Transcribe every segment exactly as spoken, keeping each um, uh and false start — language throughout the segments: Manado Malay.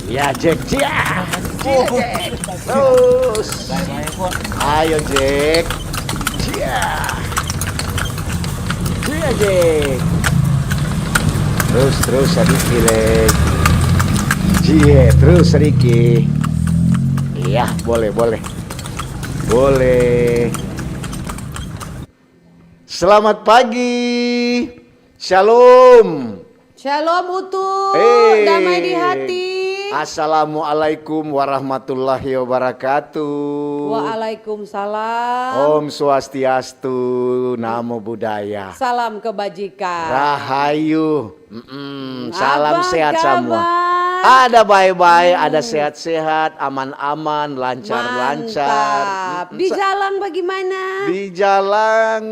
Ya, Jack, cia. Cia, Jack. Terus. Ayo, Jack. Cia. Cia, Jack. Terus, terus, sadiki, Lek. Cie, terus, sadiki. Iya, boleh, boleh. Boleh. Selamat pagi. Shalom. Shalom, Utu. Eh. Damai di hati. Assalamualaikum warahmatullahi wabarakatuh. Waalaikumsalam. Om Swastiastu, Namo Buddhaya. Salam kebajikan. Rahayu. Mm-mm. Salam sehat semua. Ada bae-bae, ada sehat-sehat, aman-aman, lancar-lancar. Mantap. Mm, di jalang bagaimana? Di jalang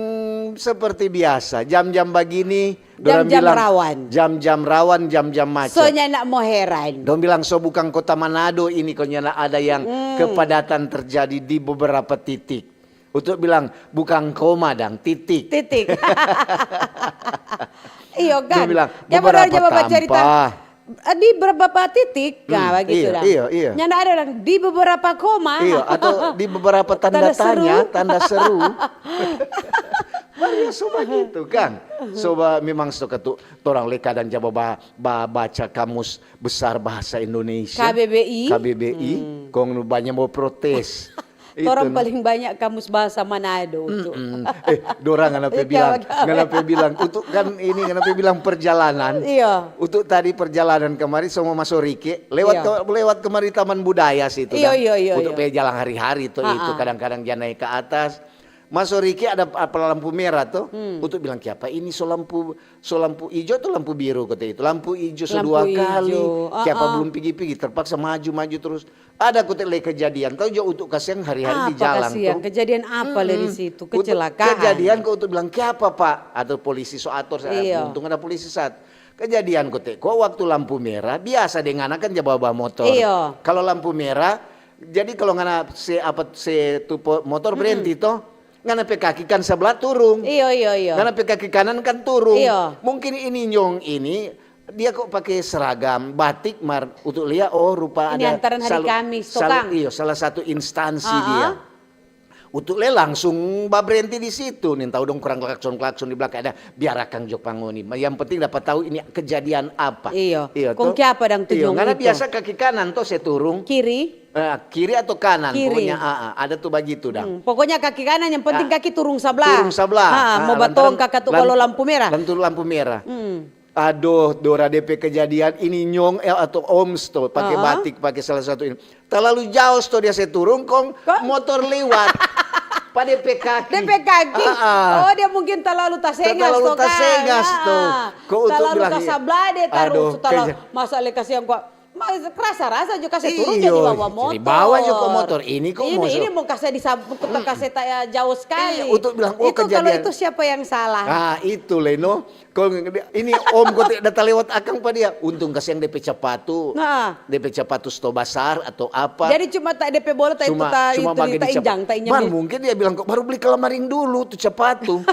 seperti biasa, jam-jam bagini, dorang bilang, jam-jam rawan, jam-jam rawan, jam-jam macet. So nyanda mo heran. Dong bilang, "So bukang kota Manado ini, kong nyanda ada yang kepadatan terjadi di beberapa titik." Utu bilang, "Bukang koma dang, titik." Titik. Iyo kan? Dia bilang, "Beberapa tampa." Eh, di beberapa titik, nah, bagitu dang. Iyo, iyo. Nyanda ada dang, di beberapa koma. Iyo, atau di beberapa tanda tanya, tanda seru. Baru so bagitu kan. So ba, memang so katu, torang le kadang ja ba, ba, baca Kamus Besar Bahasa Indonesia. K B B I. K B B I, kong banya mo protes. Torang paling banya Kamus Bahasa Manado, Utu. Mm-mm. Eh, dorang ngana pe bilang, ngana pe bilang, Utu kan ini, ngana pe bilang perjalanan. Iya. Utu tadi perjalanan kemari sama Mas Orike, lewat ke, lewat kemari Taman Budaya situ. Iya, iya, iya. Utu pe jalan hari-hari to itu, kadang-kadang dia naik ke atas. Mas Orike ada apa lampu merah to? Utu bilang, "Kiapa ini so lampu, so lampu ijo atau lampu biru?" kata itu. "Lampu ijo so dua kali. Kiapa belum pigi-pigi?" Terpaksa maju-maju terus. Ada kote le kejadian, tau jo Utu kasiang hari-hari di jalang tu. Kejadian apa le di situ? Kecelakaan. Kejadian ko Utu bilang, "Kiapa, Pak?" Atau polisi so ator, untung ada polisi sat. Kejadian kote ko waktu lampu merah, biasa deng ngana kan ja bawa-bawa motor. Iyo. Kalo lampu merah, jadi kalo ngana se, apa, se tu motor berenti to, ngana pe kaki kan sabla turung. Iyo, iyo, iyo. Ngana pe kaki kanan kan turung. Iyo. Mungkin ini nyong ini, dia kok pake seragam batik, mar Utu lia, oh, rupa ini ada antaran hari Kamis, to, Kang? Iyo, salah satu instansi dia. Utu le langsung babrenti di situ, nintau dong kurang klakson-klakson di blakang, ada biar akang jo pa ngoni. Yang penting dapa tau ini kejadian apa. Iyo. Iyo, kong kiapa dang tu nyong itu? Ngana biasa kaki kanan to se turung. Kiri. Eh, kiri atau kanan, pokoknya, ah, ah, ada tu bagitu dang. Hmm, pokoknya kaki kanan, yang penting kaki turung sabla. Turung sabla. Ha, mo batong kaka tu kalo lampu merah. Lantur lampu merah. Hmm. Adoh, Dora, depe kejadian ini nyong, eh, atau Oms to, pake batik, pake salah satu ini. Talalu jao sto dia se turung, kong motor liwat. Pa depe kaki. Depe kaki. Ah, ah. Oh, dia mungkin talalu tasengas to, Kang. Talalu tasengas to. Ko Utu bilang, talalu kasabla de taruh, adoh, talalu, masa le kasiang kwa. Mas, rasa-rasa jo kase turun, jadi bawa motor. Jadi bawa jo ko motor. Ini ko ini mo kase di, kase jauh sekali. Iya, Utu bilang, "Oh, itu kalau kejadian itu siapa yang salah?" Ah, itu le no. Ko ini om ko te da talewat akang pa dia. Untung kasiang depe capatu. Nah. Depe capatu sto basar atau apa. Jadi cuma ta depe bola ta itu ta itu ta injang, ta injang. Mar mungkin dia bilang, "Kok baru beli kelamaring dulu tu capatu."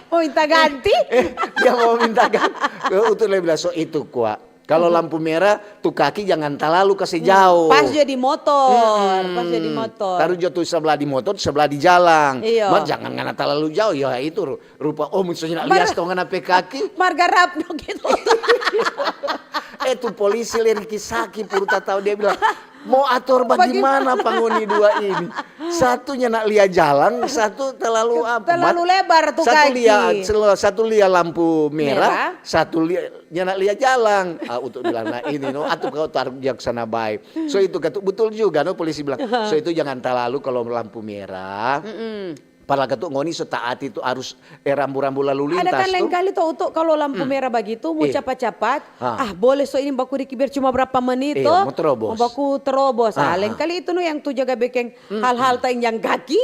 Mau minta ganti? Eh, dia mau minta ganti. Utu le bilang, "So itu kwa." Kalo lampu mera, tu kaki jangan talalu kase jao. Pas jo di motor, pas jo di motor. Taru jo tu sabla di motor, tu sabla di jalang. Iyo. Mar jangan ngana talalu jao, ya itu ru-, rupa, oh, musuhnya nak lias to ngana pe kaki. Mar garap no gitu. Eh, tu polisi le riki saki, puru tatau, dia bilang, "Mo ator bagimana pa ngoni dua ini? Satu nyanda lia jalang, satu talalu apa? Terlalu lebar tu kaki. Satu lia, sel-, satu lia lampu merah, satu lia, nyanda lia jalang." Ah, Utu bilang, "Nah, ini no, atu kau taruh dia ke sana bae." So itu kata, betul juga no, polisi bilang, "So itu jangan talalu kalau lampu merah." Padahal katu ngoni so taati tu arus, eh, rambu-rambu lalu lintas tu. Ada kan lain kali to, Utu, kalau lampu merah bagitu, mo capat-capat, ah, boleh so ini baku diki biar cuma berapa menit to, mo terobos. Mo baku terobos. Ah, lain kali itu no yang tu jaga bekeng hal-hal ta injang kaki.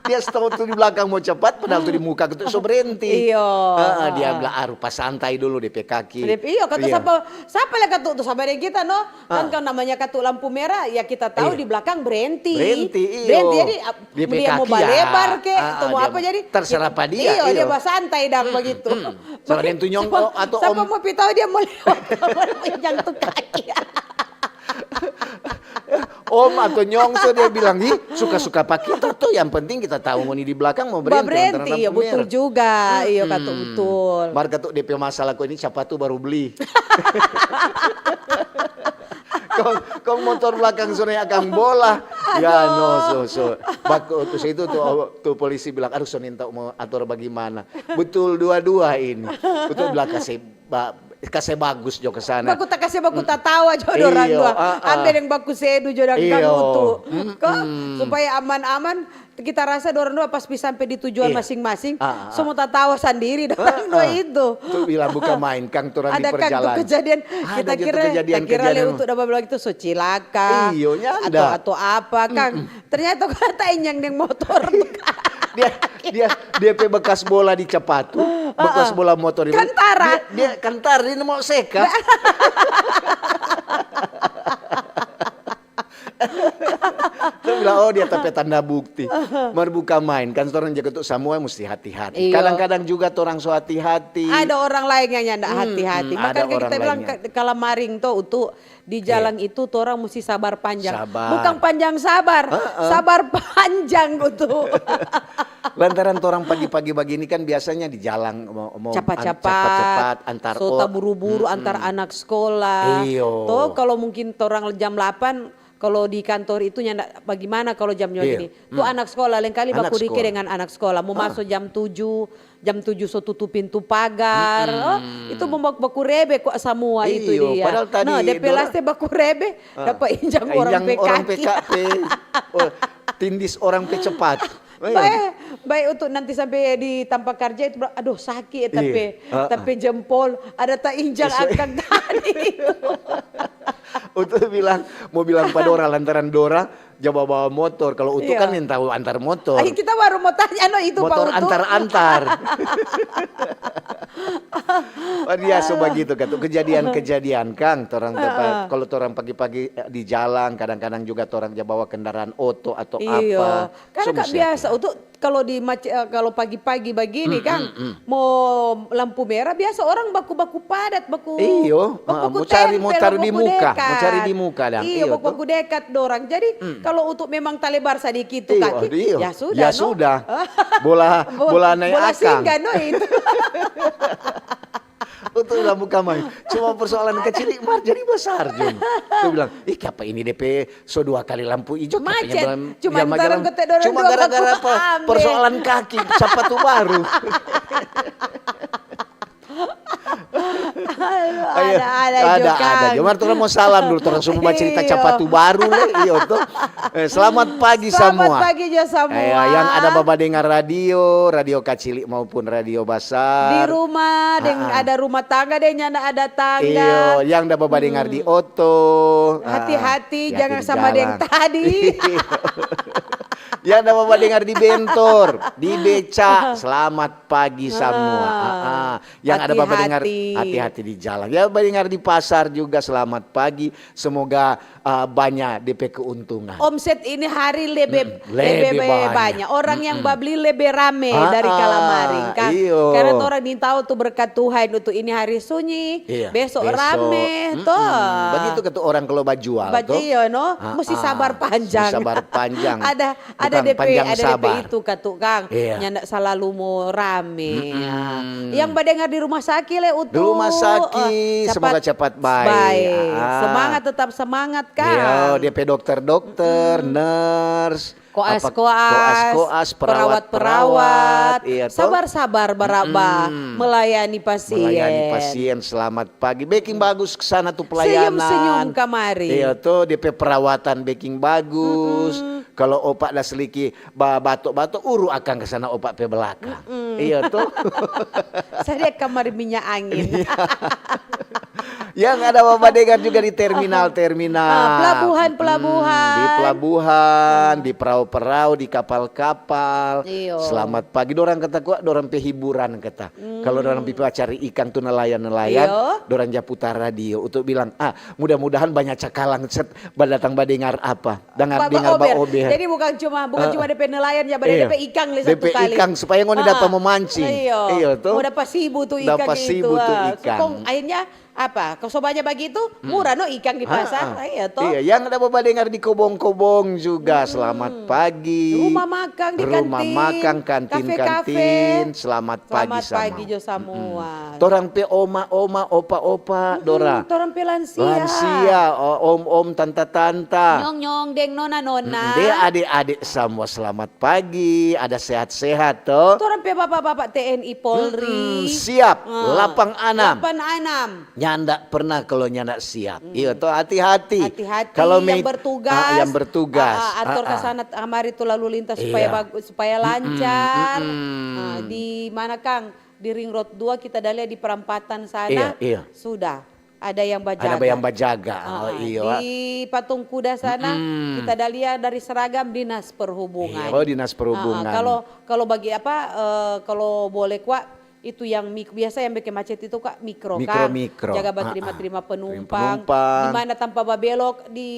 Dia stop tu di belakang mo capat, padahal tu di muka katu so berhenti. Iyo. Heeh, dia bilang, "Ah, rupa santai dulu depe kaki." Iyo, katu sapa, sapa lei katu tu sama deng kita, no? Kan kalau namanya katu lampu merah, ya kita tahu di belakang berhenti. Berhenti, iyo. Berhenti, jadi, ap-, dia mo balebar ke, atau mo apa, jadi terserah pa dia, iyo, dia basantai dang begitu. Sama deng tu nyong, sapa, oh, atau sapa mo pi tahu dia mo lewat, mo injang tu kaki. Om atau nyong so dia bilang, "Ih, suka-suka pa kita to, yang penting kita tahu ngoni di belakang mo berhenti." Iya, betul juga. Iyo, katu betul. Mar katu depe masalah ko ini, sapa tu baru beli. Kong, kong motor belakang so nae akang bola. Ya, no, so, so. Baku, terus itu tu, tu polisi bilang, "Aduh, so nintau mo ator bagimana." Betul dua-dua ini. Betul bilang, "Kase ba-, kase bagus jo ke sana." Baku ta kase baku tatawa jo dorang dua. Ambe deng baku sedu jo dang kamu tu. Ko, supaya aman-aman, kita rasa dorang dua pas pi sampe di tujuan masing-masing, so mo tatawa sandiri dorang dua itu. Tu bilang buka main, kang, torang di perjalanan. Ada kang tu kejadian, kita kira, kita kira lei untuk dapa bilang itu so cilaka. Iyo, nyanda. Atau, atau apa, kang. Ternyata kata injang deng motor tu, kang. Dia, dia, dia pe bekas bola di capatu, bekas bola motor itu. Kantara. Dia, dia kantara, dia mau seka. Dia bilang, "Oh, dia tapi tanda bukti." Mar buka main, kan torang jaga tu samua musti hati-hati. Iyo. Kadang-kadang juga torang so hati-hati. Ada orang lain yang nyanda hati-hati. Makanya kita bilang, kala maring to, untuk di jalang itu torang musti sabar panjang. Sabar. Bukan panjang sabar, sabar panjang itu. Lantaran torang pagi-pagi bagini kan biasanya di jalang mau, mau capat-capat, antar, so taburu-buru, antar anak sekolah. Iyo. To, kalau mungkin torang jam delapan, kalau di kantor itu nyanda bagimana kalau jam dua gini. Tu anak sekolah lengkali baku rike dengan anak sekolah. Mau maso jam tujuh, jam tujuh so tutu pintu pagar. Oh, itu mo bak-, baku rebe kwa samua itu dia. Padahal tadi no, depe dorang laste baku rebe, dapa injang orang pe kaki. Oh, tindis orang pe capat. Bae, bae untuk nanti sampe di tampa karja itu, aduh, saki, eh, tapi, tapi jempol ada ta injang akang tadi itu. Utu bilang, mo bilang pa dora lantaran dora ja bawa motor. Kalo Utu kan yang tau antar motor. Ai, kita baru mo tanya no itu, pa Utu. Motor antar-antar. Oh, dia so bagitu katu. Kejadian-kejadian, kang, torang tempat, kalo torang pagi-pagi, eh, di jalang, kadang-kadang juga torang ja bawa kendaraan oto atau apa. Karena so kak biasa, Utu, kalo di mac-, eh, kalo pagi-pagi bagini, kang, mo lampu merah, biasa orang baku-baku padat, baku, iyo, baku-baku mo cari, mo taru di muka, mo cari di muka dang. Iyo, baku-baku dekat dorang. Jadi, kalo untuk memang talebar sadiki tu kaki, ya sudah, no? Bola, bola naik akang. Bola singgah, no, itu. Untuk lampu kamar. Cuma persoalan kacili mar jadi basar, Jun. Dia bilang, "Ih, kiapa ini depe so dua kali lampu ijo, kiapa macet. Cuma gara-gara persoalan kaki, sapatu baru." Ayo, ada, ada, ada. Mar torang mo salam dulu, torang so mo bacerita capatu baru le, iyo to. Eh, selamat pagi samua. Selamat pagi jo samua. Eh, yang ada babadengar radio, radio kacili maupun radio basar. Di rumah, deng ada rumah tangga, deng nyanda ada tangga. Iyo, yang da babadengar di oto. Hati-hati, jangan sama deng tadi. Yang da babadengar di bentor, di beca, selamat pagi samua. Yang ada babadengar, hati-hati di jalan. Ya, badengar di pasar juga, selamat pagi. Semoga, eh, banya depe keuntungan. Omset ini hari lebe, lebe banya. Orang yang babli lebe rame dari kala maring, kang. Iyo. Karena orang nintau tu berkat Tuhan, untuk ini hari sunyi, besok rame, to. Bagitu katu orang kalo bajual, to. Iyo, no? Musti sabar panjang. Musti sabar panjang. Ada Ada depe, ada depe itu katu, kang. Nyanda salalu mo rame. Yang badengar di rumah saki le, Utu. Di rumah saki, semoga capat bae. Semangat, tetap semangat, kang. Iyo, depe dokter-dokter, nurse, koas-koas, koas-koas, perawat-perawat. Sabar-sabar baraba melayani pasien. Melayani pasien, selamat pagi. Beking bagus ke sana tu pelayanan. Senyum-senyum kamari. Iyo to, depe perawatan beking bagus. Kalo opa da sliki babato-bato, uru akang ke sana opa pe belakang. Iyo to. Sadia kamari minyak angin. Iya. Yang ada babadengar juga di terminal-terminal. Ah, pelabuhan-pelabuhan. Hmm, di pelabuhan, di perau-perau, di kapal-kapal. Iyo. Selamat pagi. Dorang kata kwa, dorang pe hiburan kata. Kalau dorang pi cari ikan tu nelayan-nelayan, Iyo. Dorang ja putar radio untuk bilang, ah, mudah-mudahan banyak cakalang set badatang badengar apa. Dengar, Ba- dengar baober. Baober. Jadi bukan cuma bukan cuma depe nelayan ya, Iya. depe ikan le satu Depe kali. ikan supaya ngoni Ah, dapa mo mancing. Iyo. Iyo, to? Mo dapa sibu tu ikan Dapa itu. sibu tu Ah. ikan. Kong akhirnya apa? Kong so banyak bagitu, murah no ikan di pasar. Ah, ah. Iya to. Iya, yang ada babadengar di kobong-kobong juga. Selamat pagi. Rumah makan, di Rumah kantin, makan, kantin, kafe-kafe. Kantin. Selamat pagi Selamat sama. Pagi jo samua. Torang pe oma-oma, opa-opa, Dora. Torang pe lansia. Lansia, o- om-om, tanta-tanta. Nyong-nyong deng nona-nona. Mm, dia ade-ade samua selamat pagi, ada sehat-sehat to. Torang pe bapak-bapak T N I Polri. Mm, siap, Ah, lapang anam. Lapang anam. Nyanda pernah kalau nyanda siap. Iya to, hati-hati. Hati-hati Kalau yang mei- bertugas. Ah, yang bertugas. Ah, ah, atur Ah, ke ah. Sana kamari tu lalu lintas supaya Iya. bagus, supaya lancar. Mm-mm. Ah, di mana Kang? Di Ring Road dua kita ada lihat di perampatan sana. Iya, iya. Sudah ada yang bajaga. Ada yang bajaga. Ah, Oh, iya. Di patung kuda sana kita ada lihat dari seragam dinas perhubungan. Iya, oh, dinas perhubungan. Ah, ah, kalau kalau bagi apa eh, kalau boleh kwa itu yang mik- biasa yang bikin macet itu kwa mikro Mikro, kan. mikro. Jaga Ah, ah. Baterima-terima penumpang. Penumpang. Di mana tanpa babelok di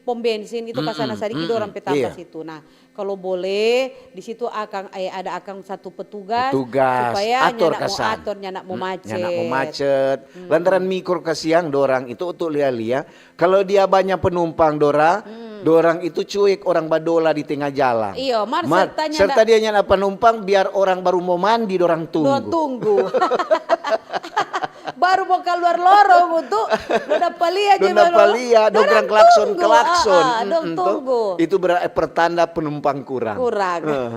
pom bensin itu kasana sadiki dorang pe tampa Iya. Situ. Nah, kalau boleh di situ akang eh, ada akang satu petugas, Petugas, supaya atur nyanda mau kasan. Atur, nyanda mau Hmm, macet. Nyanda mau macet. Lantaran mikro kasiang dorang itu untuk lia-lia. Kalau dia banyak penumpang dora, dorang itu cuek orang badola di tengah jalan. Iyo, mar Mar- serta nyanda- serta dia nyanda penumpang, biar orang baru mau mandi dorang tunggu. Dorang tunggu. Baru mau keluar lorong tu, dong dapa lia je Dong dapa baru. lia, dong bilang klakson, Tunggu, klakson. ah, ah, dong Mm-mm, to. tunggu. Itu berarti pertanda penumpang kurang. Kurang. Eh,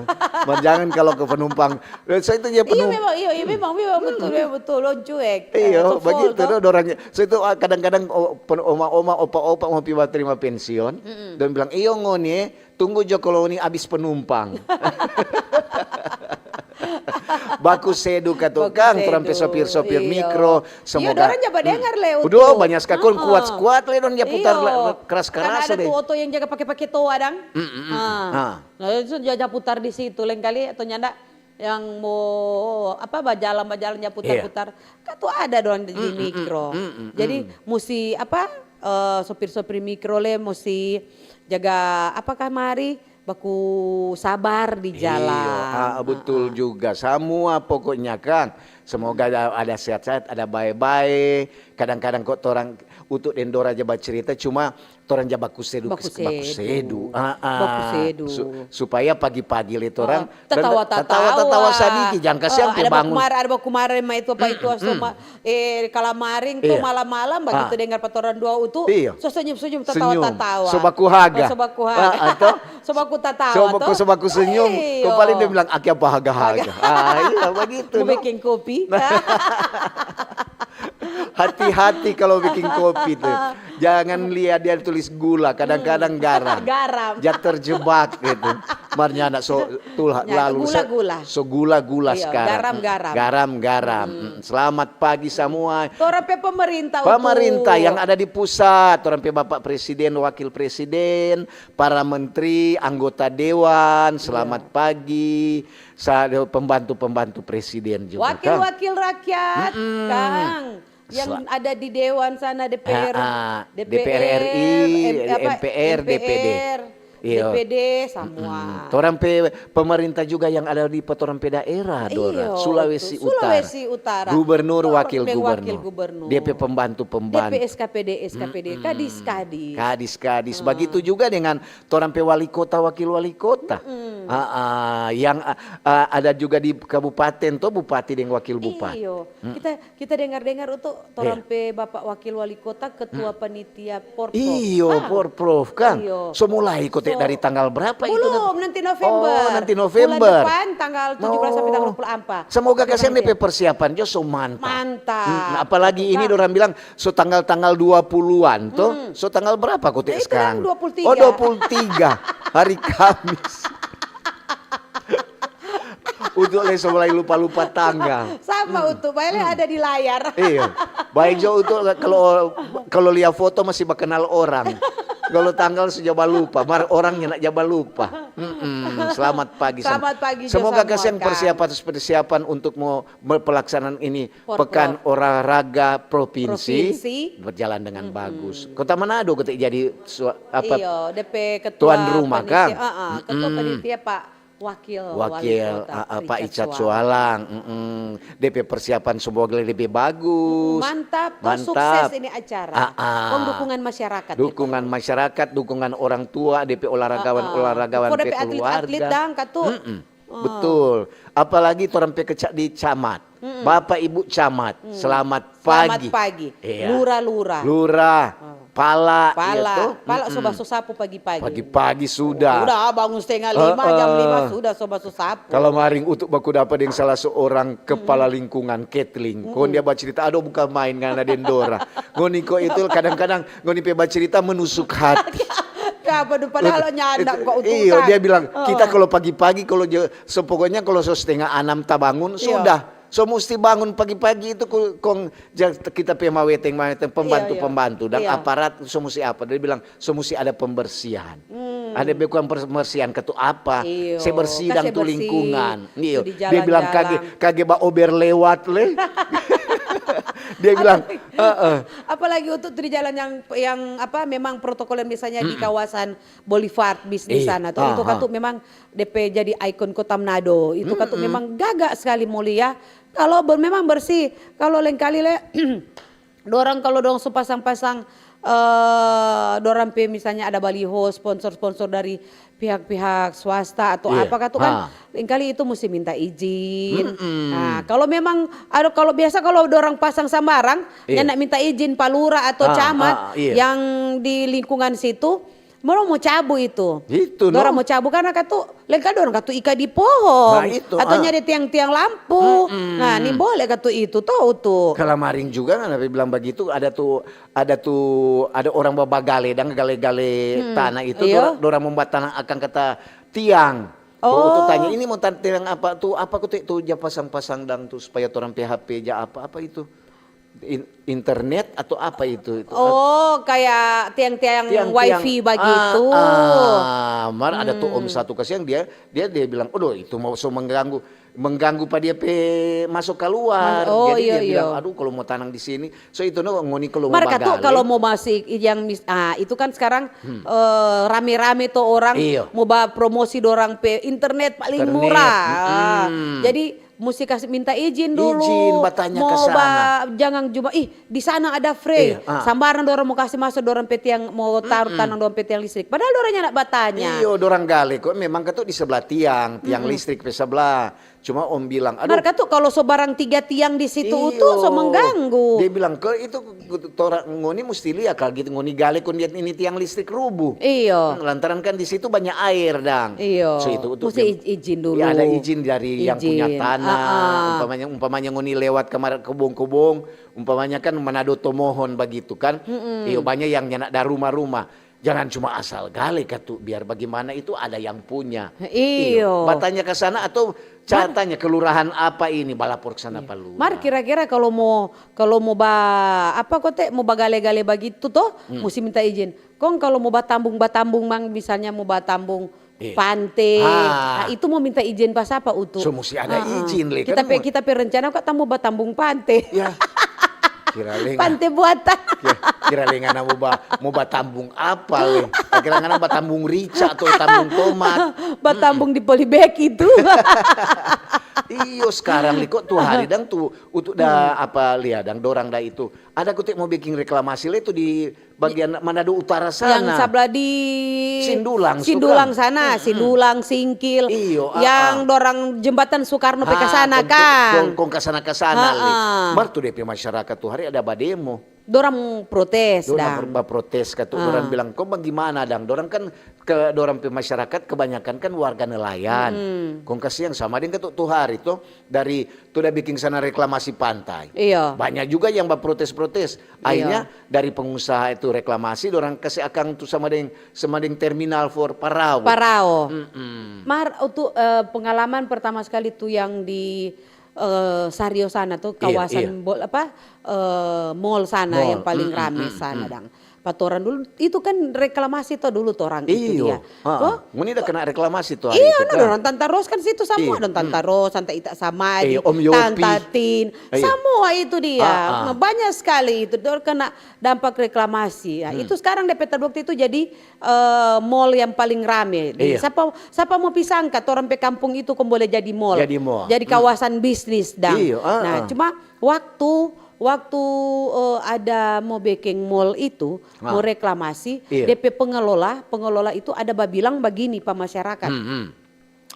mar jangan kalau ke penumpang. Eh, so itu dia Iya penumpang. Memang, iya, iya memang, memang betul, memang betul. Lo cuek. Iyo, Eh, so begitu full, do, dorang. So itu ah, kadang-kadang oh, pen- oma-oma, opa-opa mau pi baterima pensiun, dong bilang, "Iyo ngoni, eh, tunggu jo kalau ngoni abis penumpang." Baku sedu ka Baku tukang, torang pe sedu, sopir-sopir iyo. mikro, Iyo, semoga dorang ja badengar le, Udah, Utu. banyak sekali, Heeh. kuat-kuat le, dong ja putar Iyo. la- keras-keras Kan ada deh. Tu oto yang jaga pake-pake toa dang. Mm-mm. Ah. Ah. Nah, itu ja, ja putar di situ, leng kali atau nyanda yang mau apa bajalan-bajalan ja putar-putar. Kan tu ada dong di, di mikro. Jadi musti apa eh, sopir-sopir mikro le musti jaga apa kamari baku sabar di Iya, jalan. Ah, betul juga. Semua pokoknya, Kang. Semoga ada, ada sehat-sehat, ada bae-bae. Kadang-kadang kok torang untuk deng dora ja bacerita, cuma torang ja baku sedu, Baku baku sedu. sedu. Ah, ah. Baku sedu. Su- supaya pagi-pagi le torang Ah, tatawa-tatawa. tatawa-tatawa sadiki, jangan kasihan Ah, pe ada bangun. Bakumar, ada bakumar mai tu apa itu so ma- eh kalamaring tu Iya. malam-malam bagitu Ah. Dengar pa torang dua utu. Iya. So senyum-senyum Senyum. tatawa-tatawa. So baku haga. Oh, so baku haga. Ah, atau? So baku tatawa So baku, to. So baku senyum. Iyo. Kong paling dia bilang, "Aki apa haga-haga?" Ah, iya begitu. Mau No? bikin kopi. Hati-hati kalau bikin kopi tuh. Jangan lihat dia tulis gula, kadang-kadang garam. Garam. Ja terjebak gitu. Mar nyanda so tulah Ya, lalu sa- gula-gula. So gula-gula Iya, sekarang. Garam-garam. Garam-garam. Mm, selamat pagi semua. Torang pe pemerintah Utu. Pemerintah yang ada di pusat, torang pe Bapak Presiden, Wakil Presiden, para menteri, anggota dewan, selamat pagi. Sa- pembantu-pembantu presiden juga. Kang. Wakil-wakil rakyat, Kang, yang Sel- ada di dewan sana D P R, Ah, ah, D P R, D P R R I, M- apa, M P R, D P D. M P R, Iya. D P D, semua. Torang pe pemerintah juga yang ada di torang pe daerah, Dora. Iyo, Sulawesi betul. Utara. Sulawesi Utara. Gubernur, Torang wakil pe gubernur. Wakil gubernur. D P pembantu-pembantu. D P S K P D, S K P D, kadis-kadis. Kadis-kadis. Begitu juga dengan torang pe wali kota, wakil wali kota. Ah, ah, yang ah, ah, ada juga di kabupaten, toh, bupati deng wakil bupati. Iyo. Kita kita dengar-dengar Utu torang pe Bapak Wakil Wali Kota, Ketua Panitia Porprov. Iyo, Bang. Porprov, Kang. Iyo. So mulai kote So, dari tanggal berapa itu? Belum, nanti November. Oh, nanti November. Bulan depan, tanggal tujuh belas sampai tanggal dua puluh empat. Semoga kasihan Nanti. Depe persiapan jo so mantap. Mantap. Hmm, apalagi ini Kang. Dorang bilang so tanggal-tanggal dua puluhan toh. So tanggal berapa kote Nah, itu sekarang? Dang, dua puluh tiga. Oh, dua puluh tiga. Hari Kamis. Utu lei so mulai lupa-lupa tanggal. Sama Utu, bae lei ada di layar. Iya. Baik jo Utu kalau kalau lia foto masih bakenal orang. Kalau tanggal so ja balupa, mar orangnya nak ja balupa. Mm-mm. Selamat pagi. Sem- Selamat pagi jo Semoga samua, kasihan Kang. Persiapan persiapan untuk mau me- pelaksanaan ini Por- Pekan Olahraga Provinsi, Provinsi. Berjalan dengan bagus. Kota Manado kita jadi su- apa Iyo, D P ketua tuan rumah, panitia, Kang? ah, ah, ketua Mm-mm. panitia Pak Wakil Wali Wakil Kota, ah, ah, Pak Pak Icat Icat Sualang. Sualang. Mm-mm. D P persiapan semoga lebih bagus. Mantap, toh Mantap. Sukses ini acara. Ah, ah. Kong dukungan masyarakat. Dukungan itu. Masyarakat, dukungan orang tua, D P olahragawan, Ah, ah. olahragawan, For D P P keluarga. atlet-atlet dang, katu. Mm-mm. Betul. Apalagi orang P ke ca- di camat. Bapak Ibu camat, selamat Selamat pagi. pagi. Iya. Lura-lura. Lura, pala, iya Pala, toh? pala Mm-mm. Sudah so sapu pagi-pagi. Pagi-pagi sudah. Udah bangun setengah lima, jam Heeh. lima sudah so baso sapu. Kalau maring Utu baku dapa deng salah seorang kepala lingkungan Ketling. Kon dia bacerita, aduh bukan main ngana deng dora. Ngoni ko itu kadang-kadang ngoni pe bacerita menusuk hati. Apa tu padahal nyanda kok Utu Iyo, kan. Dia bilang, Oh. "Kita kalau pagi-pagi kalau je- so pokoknya kalau so setengah anam tabangun Iyo. sudah. So musti bangun pagi-pagi itu ku- kong ja- kita pe maweteng-maweteng pembantu-pembantu dan Iyo. aparat so musti apa?" Dia bilang, "So musti ada pembersihan." Ada bukan pembersihan katu apa? Iyo, Se bersih dang kase tu bersih. Lingkungan. Iyo. Tu di Dia bilang jalan-jalan. Kage kage ba ober lewat le. Dia bilang, "Heeh." Apalagi untuk di jalan yang yang apa memang protokol yang misalnya di kawasan Boulevard bis di Eh, sana tuh itu aha. Katu memang D P jadi ikon Kota Manado. Itu Katu memang gaga sekali mulia. Kalau ber- memang bersih, kalau lengkali le dorang kalau dong su pasang-pasang eh dorang pe misalnya ada baliho sponsor-sponsor dari pihak-pihak swasta atau Iya. apa Katu kan Ha. lengkali itu mesti minta izin. Nah, kalau memang ada kalau biasa kalau dorang pasang sambarang, Iya. nyanda minta izin pa lura atau Ah, camat ah, iya. yang di lingkungan situ, dorang mo cabu itu. Itu, no. Dorang mo cabu karena Katu, lengkali dorang Katu ika di pohon Nah, itu, atau ah. nyari tiang-tiang lampu. Nah, ni boleh Katu itu to Utu. Kalau maring juga kan, tapi bilang begitu, ada tuh, ada tuh, ada orang babagale dang gale-gale tanah itu, Iya. dorang, dorang membuat tanah akang kata tiang. Oh. Waktu tanya, "Ini mau tan- tiang apa tuh? Apa kau tuh ja pasang-pasang dang tuh supaya orang P H P ja apa apa itu? In- internet atau apa itu?" Itu Oh, kayak tiang-tiang tiang, wifi tiang. Bagitu. Ah, ah, mar ada tuh om satu kasihan dia dia dia bilang, "Aduh, itu mau so mengganggu mengganggu pa dia pe masuk keluar." Mas- oh, Jadi iya, dia bilang, iya. "Aduh, kalau mau tanam di sini, so itu no ngoni kalau mau Mar Katu bagale." Kalau mau masih yang mis- ah itu kan sekarang eh, rame-rame tuh orang Iya. mau ba promosi dorang pe internet paling Internet, murah. Ah, mm-mm. Jadi mesti kasih minta izin dulu. Izin, batanya mau ke sana. Ba, jangan cuma ih di sana ada free. Iya, ah. Sambarang dorang mau kasih masuk dorang pe tiang mau taruh tanang dorang pe tiang listrik. Padahal dorangnya nak batanya. Iyo, dorang gale kok memang katu di sebelah tiang, tiang listrik pe sebelah. Cuma om bilang, "Aduh, Mar Katu kalau so barang tiga tiang di situ iyo." Utu so mengganggu. Dia bilang, "Ke itu torang ngoni musti lia kalau gitu ngoni gale kon lihat ini tiang listrik rubuh." Iyo. Lantaran kan di situ banyak air dang. Iyo. So itu untuk Mesti dia- iz- izin dulu. Ya, ada izin dari yang punya Izin. tanah. Ah, ah. Umpamanya umpamanya ngoni lewat kamar kebong-kebong, umpamanya kan Manado Tomohon begitu kan. Iyo banyak yang nyanda ada rumah-rumah. Jangan cuma asal gale katu, biar bagaimana itu ada yang punya. Iyo. Batanya ke sana atau tanya kelurahan apa ini balapor ke sana pa lurah. Mar kira-kira kalau mau kalau mau ba apa kote mau bagale-gale bagitu toh, mesti minta izin. Kong kalau mau batambung batambung mang misalnya mau batambung Iya. pante, Ah. ah, itu mau minta izin pa sapa Utu? So, musti ada Ah, ah. izin, le, Kita kan pe mau- kita pe rencana kok tamu batambung pante. Ya. Kira leng. Pante buatan. Kira, kira leng ngana mau ba, mau batambung apa le? Kira ngana batambung rica atau tambung tomat? Batambung di polybag itu. Iyo sekarang ni kok tu hari dang tu untuk da apa lia dang dorang da itu. Ada kutik mau bikin reklamasi le tu di bagian Manado Utara sana. Yang sabla di Sindulang, Sindulang Sukan. Sana, Sindulang, Singkil, Iyo, ah, yang ah. Dorang jembatan Soekarno pe Ha, ka sana kong- kan. Kong, kong ka sana ka sana Ha, le. ah. Mar tu depe masyarakat tu hari ada bademo. Dorang protes Dorang dang. Ba-, baprotes katu, Ah. dorang bilang, "Kong bagimana dang?" Dorang kan ke, dorang pe masyarakat kebanyakan kan warga nelayan. Kong kasiang sama deng katu tu hari tu dari tu da biking sana reklamasi pantai. Iyo. Banyak juga yang baprotes-protes. Akhirnya dari pengusaha itu reklamasi, dorang kasi akang tu sama deng, sama deng terminal for parao. Parao. Mm-mm. Mar, itu eh, pengalaman pertama sekali tu yang di eh, Sario sana tu, Iya, kawasan iya. bol-, apa eh, mall sana Mall, yang paling mm-mm, rame mm-mm. sana dang. Pa torang dulu itu kan reklamasi to dulu torang itu Iyo. dia. Ah, Ko? ngoni da kena reklamasi tu hari Iya, itu no, kan? Orang Tantaros kan situ sama, Iya, Orang Tantaros, Santa Ita Samadi, Iya, Om Yopi. Tantatin, Iya. Semua itu dia. Ah, ah. Nah, banyak sekali itu, dia kena dampak reklamasi. Ya, itu sekarang D P T waktu itu jadi eh, mall yang paling rame. Iya. Siapa siapa mo pi sangka, orang pe kampung itu kong boleh jadi mall. Jadi mall. Jadi kawasan bisnis dang. Iya, ah, Nah, ah. Cuma waktu waktu eh, ada mo bekeng mall itu, Ah. mo reklamasi, Iya. D P pengelola, pengelola itu ada babilang bagini pa masyarakat. Hmm, hmm.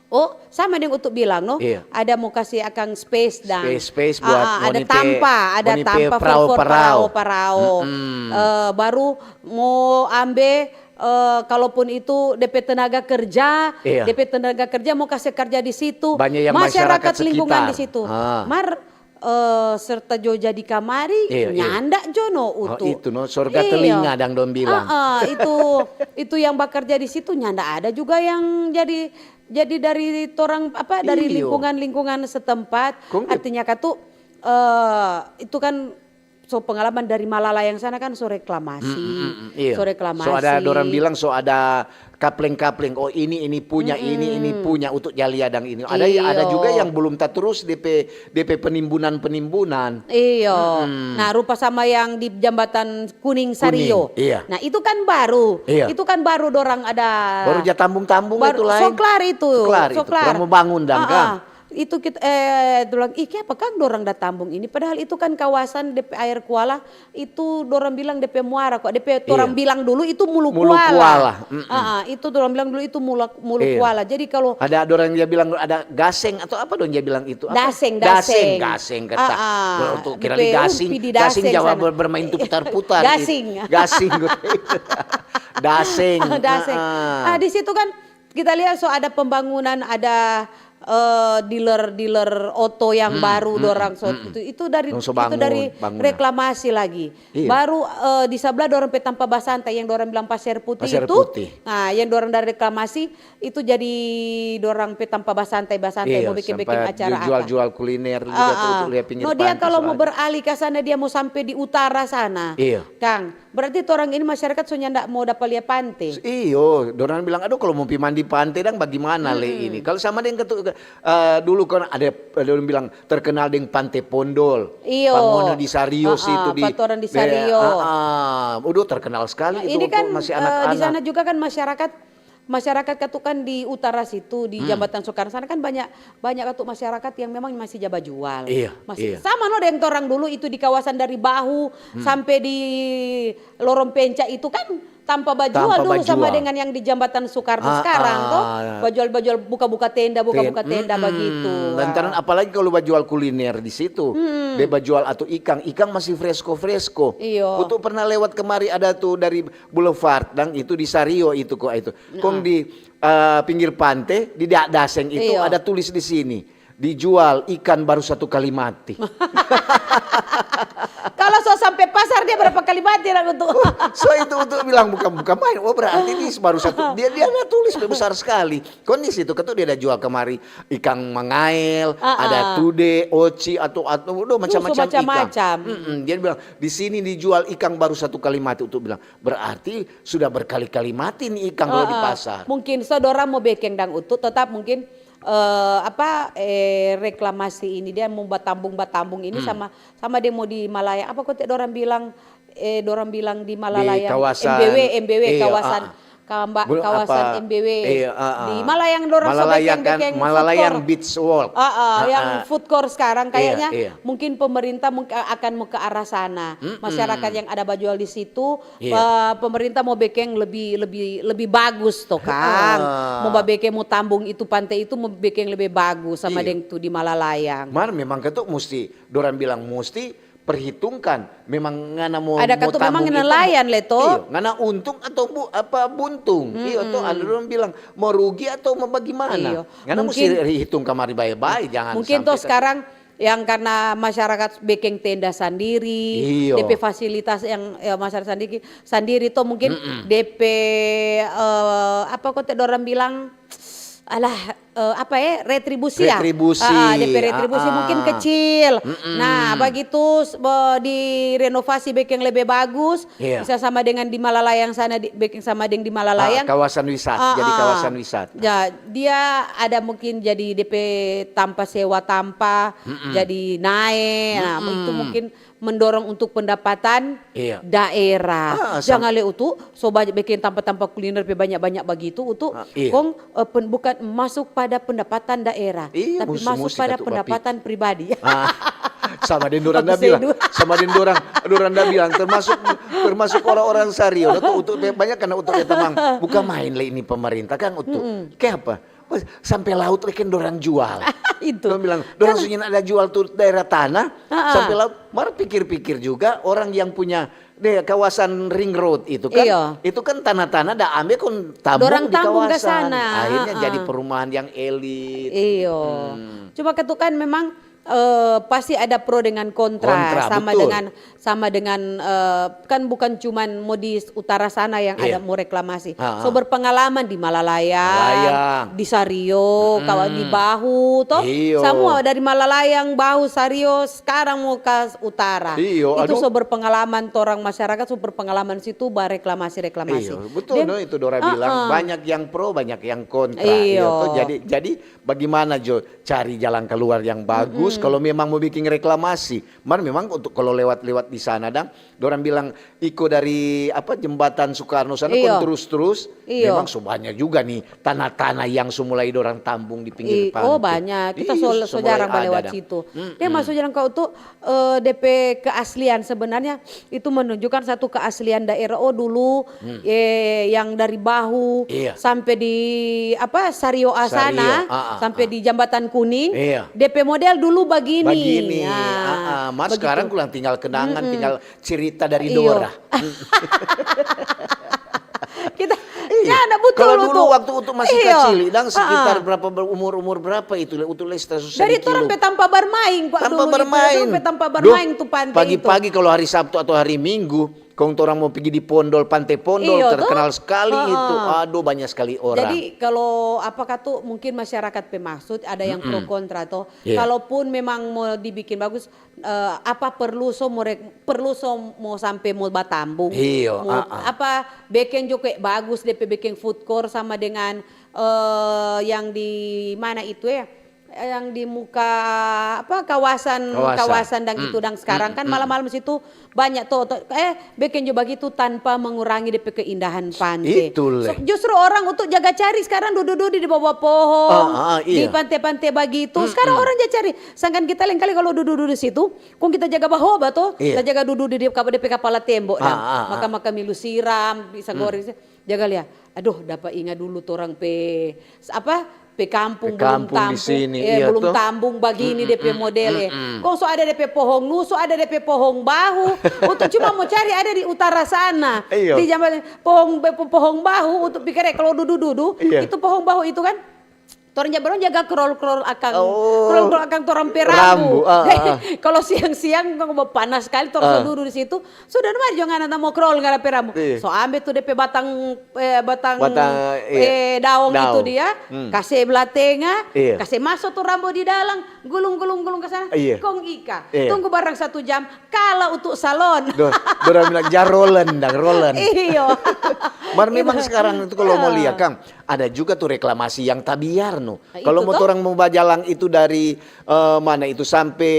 Oh, sama deng Utu bilang no, Iya. ada mo kasi akang space dang. Space, space Ah, buat ah, ada ngoni pe, tampa, ada ngoni pe tampa for, prao-prao. for prao-parao. Mm-mm. Eh, baru mo ambe, eh, kalaupun itu D P tenaga kerja, Iya. D P tenaga kerja mo kasi kerja di situ, Banyak yang masyarakat lingkungan sekitar. Di situ. Ah. Mar eh, serta jo jadi kamari, Iya, iya. Nyanda jo no Oh, Utu. itu no, sorga Iya. telinga dang dong bilang. Ah, ah, itu itu yang bakerja di situ nyanda ada juga yang jadi jadi dari torang apa dari Iyo. lingkungan-lingkungan setempat. Kong de- Artinya katu eh itu kan so pengalaman dari Malalayang sana kan so reklamasi. Mm, mm, mm, iya. So reklamasi. So ada dorang bilang so ada kapleng-kapleng. Oh, ini ini punya, ini ini punya untuk Jaliadang ini. Ada ada Iyo. Juga yang belum taturus D P D P penimbunan-penimbunan. Iyo. Nah, rupa sama yang di jambatan Kuning Sario. Iya. Nah, itu kan baru. Iya. Itu kan baru dorang ada Baru ja tambung-tambung baru itu lain. So klar itu. So klar itu. Dorang mo bangun dang, Ah, kang. Ah. Itu kita eh dorang, ih, kiapa kang dorang da tambung ini? Padahal itu kan kawasan D P air kuala, itu dorang bilang D P muara kok. D P torang bilang dulu itu mulu Mulu kuala. kuala, mm-mm. Ah, ah, itu dorang bilang dulu itu mulu, mulu Iya. Kuala. Jadi kalau Ada orang dia bilang ada gaseng atau apa dong dia bilang itu? Apa? Daseng, Daseng, daseng. Gaseng kata. Ah, ah. Untuk kira Di di Peru, gasing, pi di gasing daseng Jawa sana. ber- bermain tu putar-putar. Gasing. Gasing. Gasing. Daseng. Ah, ah. Ah, di situ kan kita lihat so ada pembangunan, ada eh, dealer-dealer oto yang baru dorang so itu itu dari Dong so itu bangun, dari bangunan. Reklamasi lagi. Iya. Baru eh, di sebelah dorang pe tampa basanta yang dorang bilang Pasir Putih Pasir itu. Putih. Nah, yang dorang dari reklamasi itu jadi dorang pe tampa basantai-basantai Iya, mau bikin-bikin sampai acara jual-jual apa. Kuliner juga Ah, tuh, ah. Tuh, lihat pinggir No, dia pantai kalau so mau ada. Beralih ke sana dia mau sampai di utara sana. Iya. Kang, berarti orang ini masyarakat so nyanda mau dapat lihat pantai. Iyo, dorang bilang, aduh kalau mau pi mandi pantai dang bagaimana le ini? Kalau sama dengan ketu, eh, dulu kan ada, ada orang bilang terkenal dengan Pantai Pondol. Iyo. Pangono di Sario Ah, situ ah, di Patoran di be- Sario. Ah, ah. Udah terkenal sekali Nah, itu ini untuk kan masih eh, anak-anak. Di sana juga kan masyarakat masyarakat katu kan di utara situ di Jambatan Soekarno sana kan banyak banyak katu masyarakat yang memang masih jaba jual. Iya, Masih iya. Sama no deng torang dulu itu di kawasan dari Bahu sampai di Lorong Penca itu kan tampa bajual Tampa dulu sama bajual. Dengan yang di Jambatan Soekarno Ah, sekarang ah. Toh. Bajual-bajual buka-buka tenda, buka-buka Ten- tenda mm-mm. begitu. Lantaran apalagi kalau bajual kuliner di situ, dia bajual atau ikang, ikang masih fresko-fresko. Iyo. Utu pernah lewat kemari ada tuh dari Boulevard, dang itu di Sario itu kok itu. Kong di eh, pinggir pantai di Da- Daseng itu Iyo. Ada tulis di sini dijual ikan baru satu kali mati. Kalau so sampai pasar dia berapa kali mati orang untuk So itu untuk bilang bukan bukan main. Oh berarti ini baru satu. Dia dia ada tulis besar sekali. Kon di situ ketu dia ada jual kemari ikang mangael, Ah, ada ah. Tude, oci atau atau udah macam-macam macam-macam. Ikang. Mm-mm. Dia bilang di sini dijual ikang baru satu kali mati untuk bilang berarti sudah berkali-kali mati nih ikang kalau di Ah, ah. Pasar. Mungkin so dorang mau bekeng dang Utu tetap mungkin eh, apa eh, reklamasi ini dia mau batambung batambung ini Hmm. sama sama dia mau di Malaya apa kote dorang bilang eh dorang bilang di Malaya Di kawasan, M B W M B W iya, kawasan ah, ah. Kamba, Belum kawasan apa, M B W iya, ah, ah. Di Malaya yang dorang so Malalayan bekeng kan, bekeng food Malalayan court. Beach Walk. Ah, ah, Ah, yang ah. Food court sekarang Iya, kayaknya iya. Mungkin pemerintah mungkin akan mau ke arah sana. Masyarakat yang ada bajual di situ, Iya. eh, pemerintah mau bekeng lebih lebih lebih bagus toh kang. Ah. Mau babekeng mau tambung itu pantai itu mau bekeng lebih bagus sama Iya. Deng tu di Malalayang. Mar memang ketu mesti dorang bilang mesti perhitungkan, memang ngana mo, ada mo katu memang tambung itu nelayan, le, to? Iyo, ngana untung atau bu-, apa, buntung. Iyo, to, ada orang bilang, mo rugi atau mo bagimana? Iyo. Ngana musti mungkin, hitung kamari bae-bae, jangan mungkin sampe to ke sekarang yang karena masyarakat bekeng tenda sandiri, iyo, depe fasilitas yang, ya, masyarakat sandiri, sandiri to mungkin depe, eh, apa kote dorang bilang, alah, eh, apa ya, retribusi ya? Retribusi. Ah, ah, depe retribusi mungkin kecil. Nah, bagitu s-, be-, direnovasi bekeng lebe bagus, iya, bisa sama dengan di Malalayang sana, di, bekeng sama deng di Malalayang. Ah, kawasan wisata, jadi kawasan wisata. Ya, dia ada mungkin jadi depe tampa sewa tampa, jadi nae. Nah, itu mungkin mendorong untuk pendapatan, iya, daerah. Ah, jang le utu, so banyak bikin tampa-tampa kuliner pe banyak-banyak bagitu, utu, ah, iya, kong, eh, pen-, bukan masuk pada pendapatan daerah, iya, tapi mus-, masuk pada pendapatan pribadi. Ah, sama deng dorang da bilang, sama deng dorang, dorang da bilang, termasuk, termasuk orang-orang Sario, utu, utu, banyak karena utu, ya, tamang, bukan main le ini pemerintah, kan, utu. Kayak apa? Wes, sampe laut lagi kan dorang jual. Itu. Dorang bilang, dorang kan sudah ada jual tu daerah tanah, sampe laut. Mar pikir-pikir juga, orang yang punya de, kawasan Ring Road itu kan, iyo, itu kan tanah-tanah da ambe kong tambung di kawasan. Dorang tambung ka sana. Akhirnya jadi perumahan yang elit. Iyo. Cuma katu kan memang, eh, pasti ada pro dengan kontra. Kontra, sama betul. Dengan sama dengan, eh, kan bukan cuman mo di utara sana yang ada mo reklamasi. So berpengalaman di Malalayang, Malalayang, di Sario, kawa-, di Bahu, toh. Iyo. Samua dari Malalayang, Bahu, Sario, sekarang mo ka utara. Iyo, itu so berpengalaman, torang masyarakat so berpengalaman situ bareklamasi-reklamasi. Iyo, betul, no, itu Dora bilang, banyak yang pro, banyak yang kontra. Iyo. Iyo, toh, jadi, jadi bagimana jo cari jalan keluar yang bagus kalau memang mo biking reklamasi? Mar memang untuk kalau lewat-lewat di sana dang, dorang bilang iko dari apa, jembatan Soekarno sana kong trus-trus, memang so banya juga ni tanah-tanah yang so mulai dorang tambung di pinggir pante. Oh, banya. Kita so, so jarang balewat situ. Deng maksudnya kau tu, eh, depe keaslian sebenarnya itu menunjukkan satu keaslian daerah. Oh, dulu, eh, yang dari Bahu sampe di, apa, Sario A sana, sampe di Jambatan Kuning, depe model dulu bagini. Bagini. Mar sekarang kurang tinggal kenangan, tinggal cerita dari Dora. Kita, iya, nyanda butul. Kalau dulu waktu utu masih kacili, dang, sekitar berapa, ber-, umur-umur berapa itu, utu lesta susah. Dari torang pe tampa bermain, Pak, dulu itu. Tampa bermain. Torang pe tampa bermain tu pante itu. Pagi-pagi kalau hari Sabtu atau hari Minggu, kong torang mo pigi di Pondol, Pante Pondol, terkenal sekali itu. Aduh, banyak sekali orang. Jadi, kalau apakah tu mungkin masyarakat pe maksud ada yang pro kontra to? Kalaupun memang mo dibikin bagus, eh, apa perlu so mo re-, perlu so mo sampe mo batambung? Iyo, mo, apa, bekeng jo kaya bagus, depe bekeng food court sama dengan, eh, yang di mana itu ya? Yang di muka, apa, kawasan, kawasan dang itu dang sekarang kan malam-malam situ banyak to, to, eh, bekeng jo bagitu tanpa mengurangi depe keindahan pante. Itu le. So, justru orang untuk jaga cari sekarang dudu-dudu di bawah pohong, di pante-pante bagitu. Sekarang orang jaga cari. Sedangkan kita lengkali kalau dudu-dudu di situ, kong kita jaga bahoba to, kita jaga dudu di, di, depe kapala tembo dang. Maka, maka milu siram, bisa goreng. Jaga lia. Aduh, dapa inga dulu torang pe, apa, pe kampung belum tambung, eh, belum tambung bagini depe model, eh. Kong so ada depe pohong nu, so ada depe pohong bahu. Untuk cuma mo cari ada di utara sana. Iyo. Di zaman pohong, pohong bahu untuk pikir, eh, kalau dudu-dudu, itu pohong bahu itu kan, torang ja-, barang jaga krol-krol akang, krol-krol akang torang pe rambu. Kalau siang-siang, panas skali, torang so dudu di situ, sudah no mar jo ngana mo krol ngana pe rambu. So ambe tu depe batang, eh, batang, eh, daong itu dia, kase bla tenga, kase maso tu rambu di dalam, gulung, gulung, gulung ka sana, kong ika. Tunggu barang satu jam, kala utu salon. Dorang bilang, "Ja rolen dang, rolen." Iyo. Mar memang sekarang itu kalau mo lia, kang, ada juga tu reklamasi yang tabiar no. Kalau mo torang mo bajalang itu dari, eh, mana itu sampe,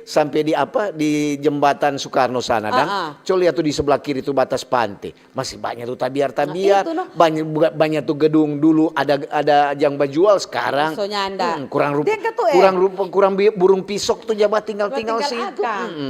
sampe di apa, di jembatan Soekarno sana dang. Co lia tu di sebelah kiri tu batas pante. Masih banya tu tabiar-tabiar. Nah, itu no. Banya, banya tu gedung dulu ada, ada yang bajual sekarang. So nyanda. Kurang rupa, kurang rupa, kurang burung pisok tu ja batinggal-tinggal situ.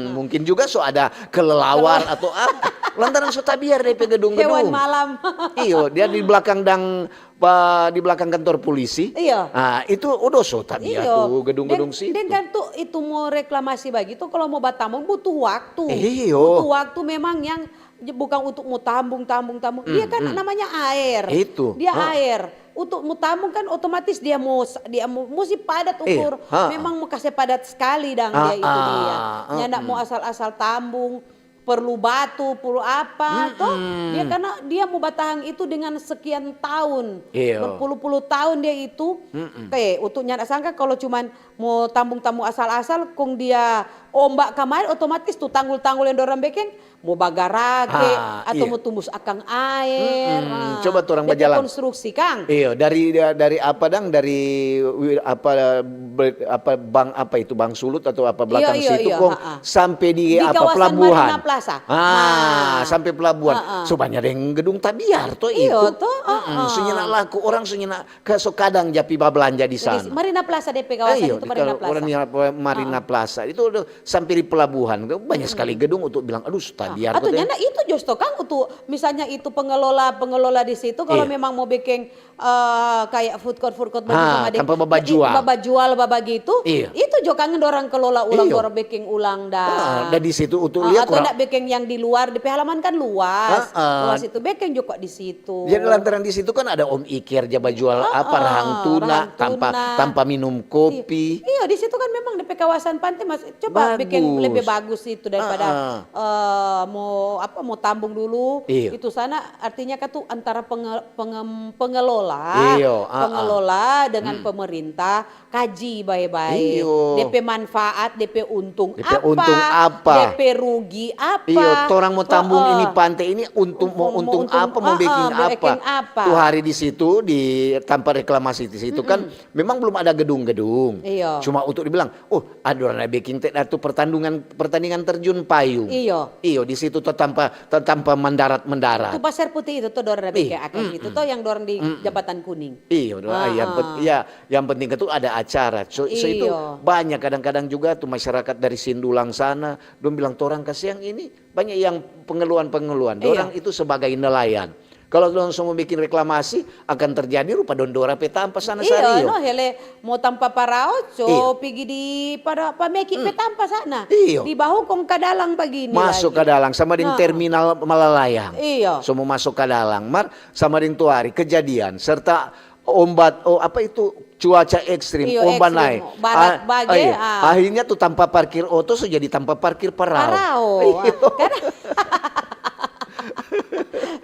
Mungkin juga so ada kelelawar atau apa. Lantaran so tabiar depe gedung-gedung. Hewan malam. Iyo, dia di belakang dang pa di belakang kantor polisi. Iya. Ah, itu udah so tabiar Iyo. tu gedung-gedung Deng- situ. Deng kan tu itu mo reklamasi bagitu, kalau mo batambung butuh waktu. Iyo. Butuh waktu memang yang je- bukan untuk mo tambung, tambung, tambung. Dia kan namanya air. Itu. Dia Ha. air. Untuk mo tambung kan otomatis dia mo dia mo, musti padat Iya. ukur. Ha. Memang mo kase padat sekali dang Ah, dia itu dia. ah, Nyanda mm-mm. Mo asal-asal tambung, perlu batu, perlu apa, toh. Mm-mm. Dia karena dia mo batahang itu dengan sekian tahun, Iyo. berpuluh-puluh tahun dia itu. Mm-mm. Eh, untuk nyanda sangka kalau cuman mo tambung-tambung asal-asal, kong dia ombak kamari, otomatis tu tanggul-tanggul yang dorang bekeng mo bagarage Ah, atau iya. Mo tumbus akang air. Mm-mm. Ah. Coba torang Dia pe bajalang. Konstruksi kang. Iyo, dari dari apa dang, dari wi- apa ber- apa bank apa itu, bank sulut atau apa belakang Iyo, iyo, situ iyo, kong ha-ha. Sampai di, Di apa kawasan pelabuhan. Marina Plaza. Ah, Ha. Sampai pelabuhan. Ha-ha. So banyak deng gedung tabiar to Iyo, itu. to, Mm-mm. ha-ha. So nyanda laku, orang so nyanda ka so kadang ja pi babelanja di Jadi, sana. Marina Plaza D P kawasan Iyo, itu di Marina kal- Plaza. Marina, Marina Plaza itu udah sampai di pelabuhan. Banyak sekali gedung untuk bilang, aduh, so tabiar Atau kota. Nyanda itu jos to kang untuk misalnya itu pengelola pengelola di situ kalau Iya. Memang mau bikin eh, kayak food court food court bagi Ah, sama deng- tanpa babajual. Babajual babagitu. Iya. Itu jo kangen dorang kelola ulang, Iya. Dorang bikin ulang dah. Ah, dan di situ untuk Ah, lihat atau kurang. Nak bikin yang di luar, di halaman kan luas. Ah, ah. Luas itu bikin jo kok di situ. Jadi lantaran di situ kan ada Om Iker ja bajual Ah, apa, ah, rahang tuna, rahang tanpa tuna. Tanpa minum kopi. Iya, di situ kan memang di kawasan pantai mas coba bikin Bagus. Lebih bagus itu daripada Ah, eh, mau apa mau tambung dulu Iya. Itu sana artinya kan tuh antara penge- pengem- pengelola Iya, ah, ah. Pengelola dengan pemerintah kaji bae-bae Iyo. D P manfaat D P untung D P apa untung apa? D P rugi apa Iyo, orang mau tambung Heeh. ini pantai ini untuk mau Mau untung untung, apa, mau heeh, bikin mau apa? bikin apa? Tuh hari di situ di tanpa reklamasi di situ kan memang belum ada gedung-gedung. Iyo. Cuma untuk dibilang, oh, ada orang bikin te- tu pertandingan pertandingan terjun payung. Iyo. Iyo, di situ tuh tanpa tanpa mendarat mendarat. Itu pasir putih itu tuh dorang bikin akan itu tuh yang dorang di jembatan kuning. Iyo, doa yang pen- ya, yang penting itu ada acara. So, so itu Iyo. Banyak kadang-kadang juga tuh masyarakat dari Sindulang sana, dong bilang torang kasiang ini banyak yang pengeluhan-pengeluhan. Iyo. Dorang itu sebagai nelayan. Kalau dorang semua bikin reklamasi, akan terjadi rupa dong dora pe tampa sana Iyo, sario. No hele mau tampa parao, so Iyo. Pigi di pada pameki pe tampa sana. Iyo. Di bahu kong kadalang pagi ini Masuk lagi. Kadalang sama deng Nah. Terminal Malalayang. Iyo. Semua masuk Kadalang. Mar sama deng tuari kejadian serta ombat oh apa itu cuaca ekstrim, Iyo, omba ekstrim. Naik. Barat bage, Iya. Ah. Akhirnya tuh tanpa parkir oto so jadi tanpa parkir parau. Parao. Iyo. Karena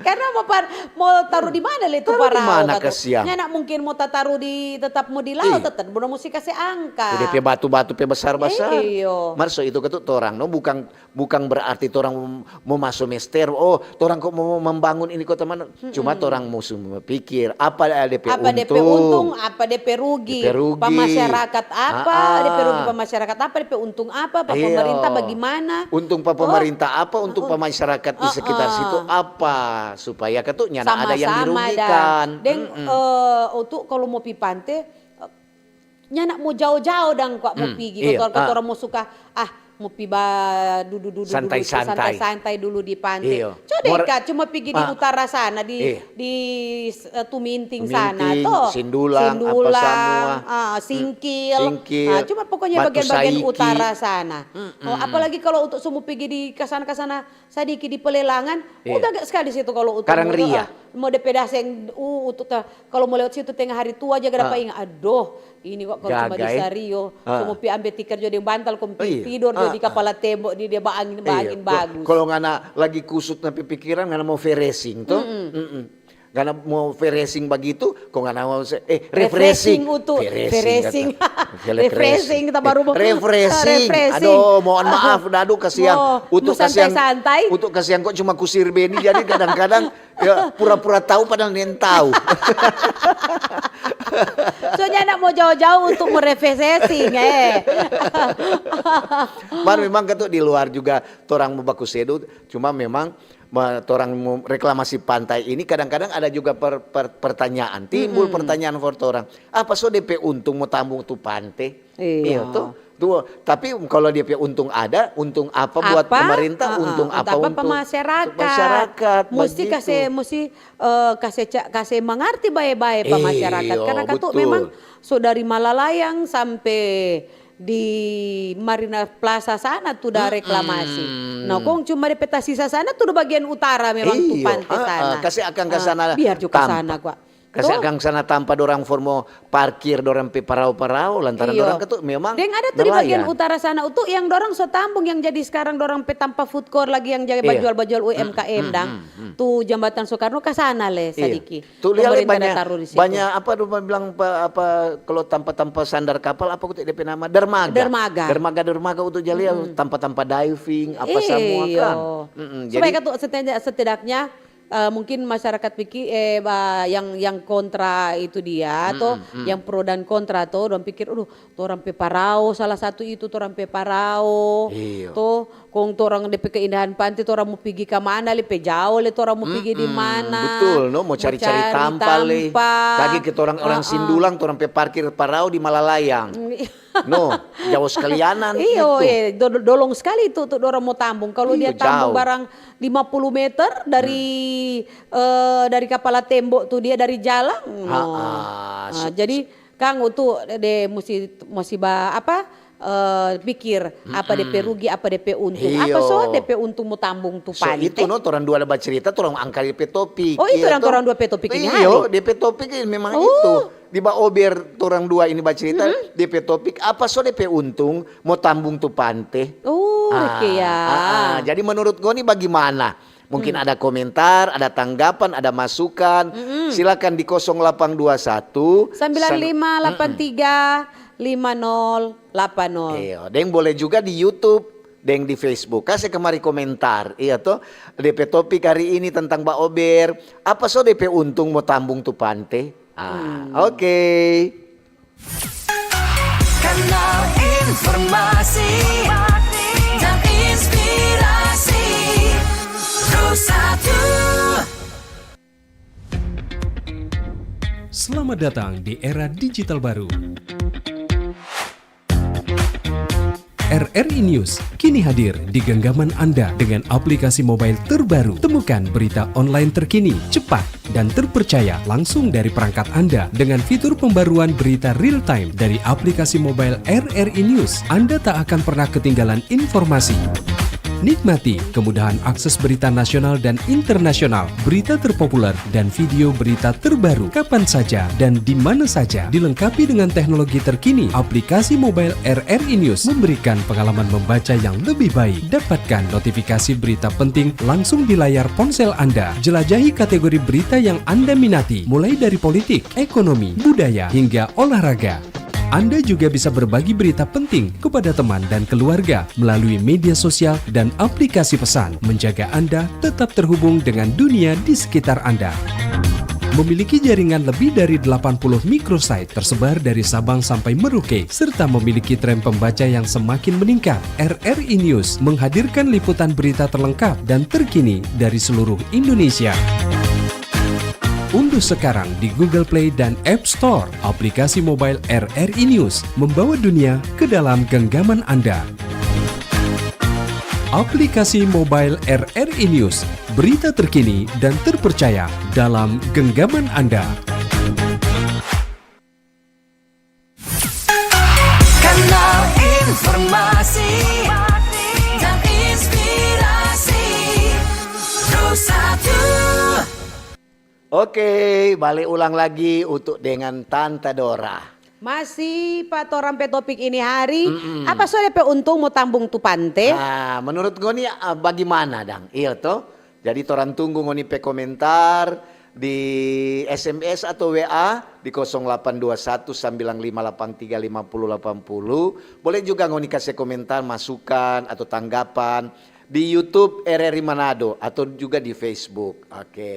karena mau par, mau taruh di mana le itu Taruh di parao? mana, Kata. Kasiang? Nyanda mungkin mau tataruh di tetap mau di laut, Iya. Tetap mau musti kasih angka. Jadi pe batu-batu pe besar-besar. Iyo. Mar so itu katu torang no bukan bukan berarti torang mau masuk mester. Oh, torang kok mau membangun ini kota mana? Cuma torang mau semua pikir apa ada depe Apa untung. depe untung, apa depe rugi, Depe rugi. Pa masyarakat apa, Ah, ah. Depe rugi pa masyarakat apa, depe untung apa, pa Iyo. Pemerintah bagaimana. Untung pa Toh? Pemerintah apa, untung pa masyarakat di sekitar Ah, ah. Situ apa, supaya katu nyanda ada yang Sama-sama dirugikan. Deng eh, untuk kalau mau pi pante, eh, nyanda mau jao-jao dang kok mau Hmm, pigi. iya, Kotor-kotor ah. Mau suka, ah mau pi ba dudu-dudu Santai-santai. Santai-santai dulu di pante. Iya. Coba deh Mor- Kak, cuma pigi di Ah. Utara sana di Iya. di eh, Tuminting Tuminting, sana toh. Sindulang, apa Sindulang, samua. Ah, Singkil. Singkil, Ah, cuma pokoknya Batu bagian-bagian Saiki. Utara sana. Oh, apalagi kalau untuk semua pigi di kasana-kasana sadiki di Pelelangan, Iya. Udah gak sekali situ kalau untuk Karang mau, Ria. eh, mau depe daseng uh, untuk ta- kalau mau lewat situ tengah hari tua aja dapat ingat, aduh, ini kok kalau cuma di Gaga, eh? Sario, Ah. Semua pi ambe tikar jo deng bantal kong pi Iya. tidor jo Ah, di kapala tembok di dia baangin baangin Iya, bagus. Kalau ngana lagi kusut na pe pikiran, ngana mau feresing toh? Mm-mm. Ngana mau feresing bagitu, kok ngana mau se- eh Refreshing refreshing. utu. Refreshing. Kata. Refreshing, kita baru mau Refreshing. Refreshing. Aduh, mohon maaf, aduh kasiang. Mau, Untuk mau santai-santai. Untuk kasiang kok cuma kusir beni, jadi kadang-kadang ya pura-pura tahu padahal nentau. Soalnya anak mau jauh-jauh untuk merefreshing eh. Mar memang katu di luar juga torang mau baku sedu, cuma memang ma- torang mau reklamasi pantai ini kadang-kadang ada juga per- per- pertanyaan, timbul pertanyaan for torang. Apa so depe untung mau tambung tu pante? Iya. Toh? Tuh, tapi kalau dia pe untung ada, untung apa buat pemerintah, heeh, untung apa untuk masyarakat. Musti kase, musti, eh, kase ca-, kase mangarti bae-bae pa masyarakat. Iyo, karena katu betul. Memang so dari Malalayang sampe di Marina Plaza sana tu da reklamasi. Mm-mm. No, kong cuma de pe tasisa sana tu da bagian utara memang tu pante sana. Iyo, heeh, kase akang ka sana. Biar jo ka sana kwa. Kase akang sana tampa dorang for mo parkir dorang pe parao-parao, lantaran dorang katu memang nelayan. Deng ada tu di bagian utara sana tu yang dorang so tambung, yang jadi skarang dorang pe tampa food court lagi, yang jadi bajual-bajual U M K M dang. Tu Jambatan Soekarno ka sana le sadiki. Tu lia le banya, banya apa dong bilang apa, kalau tampa-tampa sandar kapal apa katu de pe nama? Dermaga. Dermaga. Dermaga-dermaga untuk ja lia, tampa-tampa diving apa samua kan. Iyo. Mm-mm. Supaya jadi katu setidak-, setidaknya eh, mungkin masyarakat pikir, eh, ba, yang, yang kontra itu dia, to, yang pro dan kontra, to, dong pikir, "Aduh, torang pe parao, salah satu itu torang pe parao, to, kong torang de pe keindahan pante, torang mo pigi ka mana le, pe jao le, torang mo pigi di mana, betul, no, mo cari-cari tampa le. Lagi ke torang orang Sindulang, torang pe parkir parao di Malalayang." No, jao skalianan itu. Iyo, eh, do-, do-, dolong skali tu, tu dorang mo tambung. Kalu dia tambung barang lima puluh meter dari, eh, dari kapala tembo tu, dia dari jalang. No. Ah, jadi kang tu de musti, musti ba apa, eh, pikir apa de pe rugi, apa de pe untung. Apa so de pe untung mo tambung tu pante? So itu no, torang dua ada bacerita, torang angka de pe topik. Oh, itu yang torang dua pe topik ini hari. Iyo, de pe topik ini memang itu. Di Ba Ober torang dua ini bacerita, de pe topik apa so de pe untung mo tambung tu pante. Oh, oke ya. Ah, jadi menurut ngoni bagimana? Mungkin ada komentar, ada tanggapan, ada masukan, silakan di kosong delapan dua satu, sembilan lima delapan tiga, lima nol delapan nol. Iyo, deng boleh juga di YouTube, deng di Facebook. Kase kamari komentar, iya to? De pe topik hari ini tentang Ba Ober, apa so de pe untung mo tambung tu pante? Ah, oke. Kanal informasi dan inspirasi. Pro satu. Selamat datang di era digital baru. R R I News kini hadir di genggaman Anda dengan aplikasi mobile terbaru. Temukan berita online terkini, cepat, dan terpercaya langsung dari perangkat Anda dengan fitur pembaruan berita real time dari aplikasi mobile R R I News. Anda tak akan pernah ketinggalan informasi. Nikmati kemudahan akses berita nasional dan internasional, berita terpopuler, dan video berita terbaru kapan saja dan di mana saja. Dilengkapi dengan teknologi terkini, aplikasi mobile R R I News memberikan pengalaman membaca yang lebih baik. Dapatkan notifikasi berita penting langsung di layar ponsel Anda. Jelajahi kategori berita yang Anda minati, mulai dari politik, ekonomi, budaya, hingga olahraga. Anda juga bisa berbagi berita penting kepada teman dan keluarga melalui media sosial dan aplikasi pesan, menjaga Anda tetap terhubung dengan dunia di sekitar Anda. Memiliki jaringan lebih dari delapan puluh microsite tersebar dari Sabang sampai Merauke, serta memiliki tren pembaca yang semakin meningkat, R R I News menghadirkan liputan berita terlengkap dan terkini dari seluruh Indonesia. Unduh sekarang di Google Play dan App Store aplikasi mobile R R I News, membawa dunia ke dalam genggaman Anda. Aplikasi mobile R R I News, berita terkini dan terpercaya dalam genggaman Anda. Kanal informasi dan inspirasi. Pro satu. Oke, bale ulang lagi untuk dengan Tanta Dora. Masih pa torang pe topik ini hari, apa so de pe untung mo tambung tu pante? Ah, menurut ngoni, ah, bagimana dang? Iyo to? Jadi torang tunggu ngoni pe komentar di S M S atau W A di kosong delapan dua satu sambilan lima delapan tiga lima puluh delapan puluh. Boleh juga ngoni kase komentar, masukan, atau tanggapan di YouTube R R I Manado atau juga di Facebook. Oke.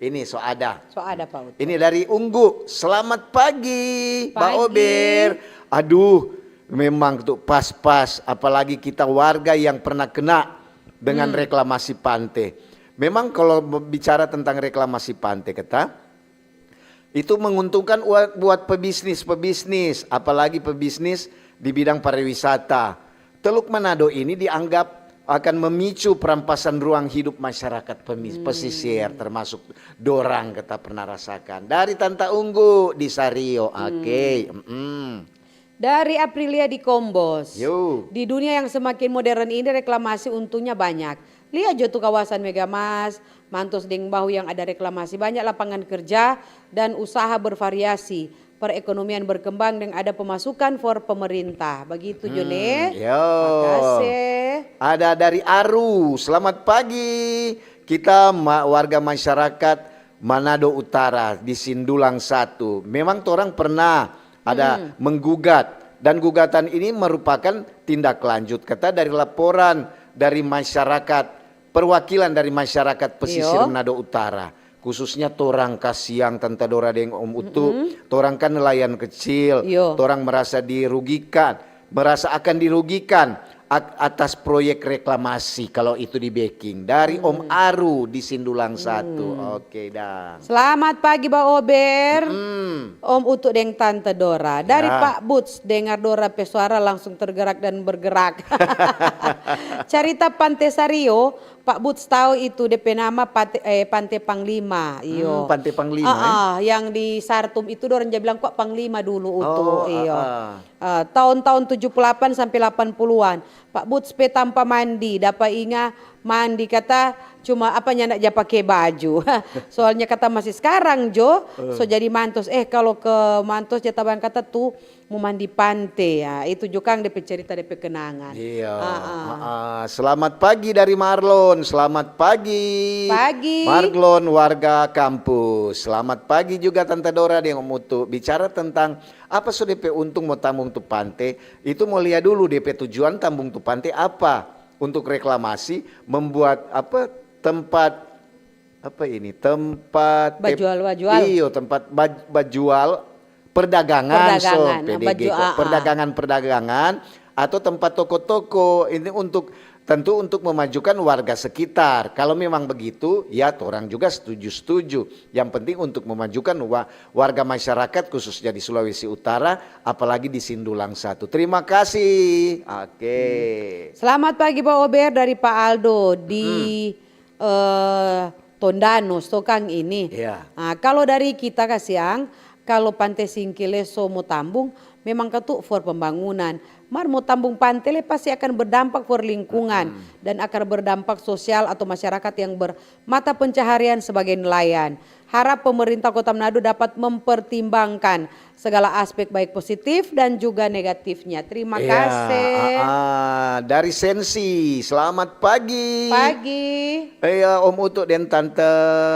Ini so ada. So ada, Pak Uto. Ini dari Unggu. Selamat pagi, Ba Ober. Aduh, memang tu pas-pas, apalagi kita warga yang pernah kena dengan reklamasi pante. Memang kalau bicara tentang reklamasi pante, kata, itu menguntungkan buat, buat pebisnis-pebisnis, apalagi pebisnis di bidang pariwisata. Teluk Manado ini dianggap akan memicu perampasan ruang hidup masyarakat pemis- pesisir, termasuk dorang kita pernah rasakan. Dari Tanta Unggu di Sario, oke. Mm-mm. Dari Aprilia di Kombos. Yo. Di dunia yang semakin modern ini, reklamasi untungnya banyak. Lia jo tu kawasan Megamas, Mantos deng Bahu yang ada reklamasi, banyak lapangan kerja dan usaha bervariasi. Perekonomian berkembang deng ada pemasukan for pemerintah. Begitu jo, ne? Yo. Makase. Ada dari Aru, selamat pagi. Kita ma- warga masyarakat Manado Utara di Sindulang satu. Memang torang pernah ada menggugat, dan gugatan ini merupakan tindak lanjut kata dari laporan dari masyarakat, perwakilan dari masyarakat pesisir Manado Utara, khususnya torang kasiang Tanta Dora deng Om Utu, torang kan nelayan kecil, torang merasa dirugikan, merasa akan dirugikan ak- atas proyek reklamasi kalau itu di backing dari Om Aru di Sindulang satu. Oke, dang. Selamat pagi, Ba Ober. Om Utu deng Tante Dora. Dari Pak Buts, dengar Dora pe suara langsung tergerak dan bergerak. Carita Pante Sario, Pak Buts tau itu de pe nama Pante, eh, Pante Panglima. Iyo. Pante Panglima, eh? Ah, yang di Sartum itu dorang ja bilang kwa Panglima dulu, Utu. Oh, iyo. Ah, tahun-tahun tujuh puluh delapan sampe delapan puluhan, Pak Buts pe tampa mandi, dapa inga mandi kata cuma apa nyanda ja pake baju. Soalnya kata masih skarang jo, so jadi Mantos. Eh, kalo ke Mantos ja tabang kata tu mo mandi pante, ya, itu jo kang de pe cerita, de pe kenangan. Iya. Ah, ah. Ah, ah. Selamat pagi dari Marlon. Selamat pagi. Pagi. Marlon, warga kampus. Selamat pagi juga Tante Dora deng Om Utu. Bicara tentang apa so de pe untung mo tambung tu pante, itu mo lia dulu de pe tujuan tambung tu pante apa? Untuk reklamasi, membuat apa, tempat, apa ini, tempat te- Bajual, bajual. Iyo, tempat baj- bajual perdagangan, so, Perdagangan, P D G baju, ko. Ah, ah. Perdagangan-perdagangan atau tempat toko-toko ini untuk, tentu untuk memajukan warga sekitar. Kalau memang begitu, ya, torang juga setuju-setuju. Yang penting untuk memajukan wa- warga masyarakat, khususnya di Sulawesi Utara, apalagi di Sindulang satu. Terima kasih. Oke. Selamat pagi, Pak Ober, dari Pak Aldo di, eh, Tondanos, to kang ini. Iya. Ah, kalau dari kita kasiang, kalau Pante Singkil so mo tambung, memang katu for pembangunan. Mar mo tambung pante le pasti akan berdampak for lingkungan dan akan berdampak sosial atau masyarakat yang bermata pencaharian sebagai nelayan. Harap pemerintah Kota Manado dapat mempertimbangkan segala aspek baik positif dan juga negatifnya. Terima kasih. Iya, ah, ah. Dari Sensi, selamat pagi. Pagi. Iya, Om Utu dan Tante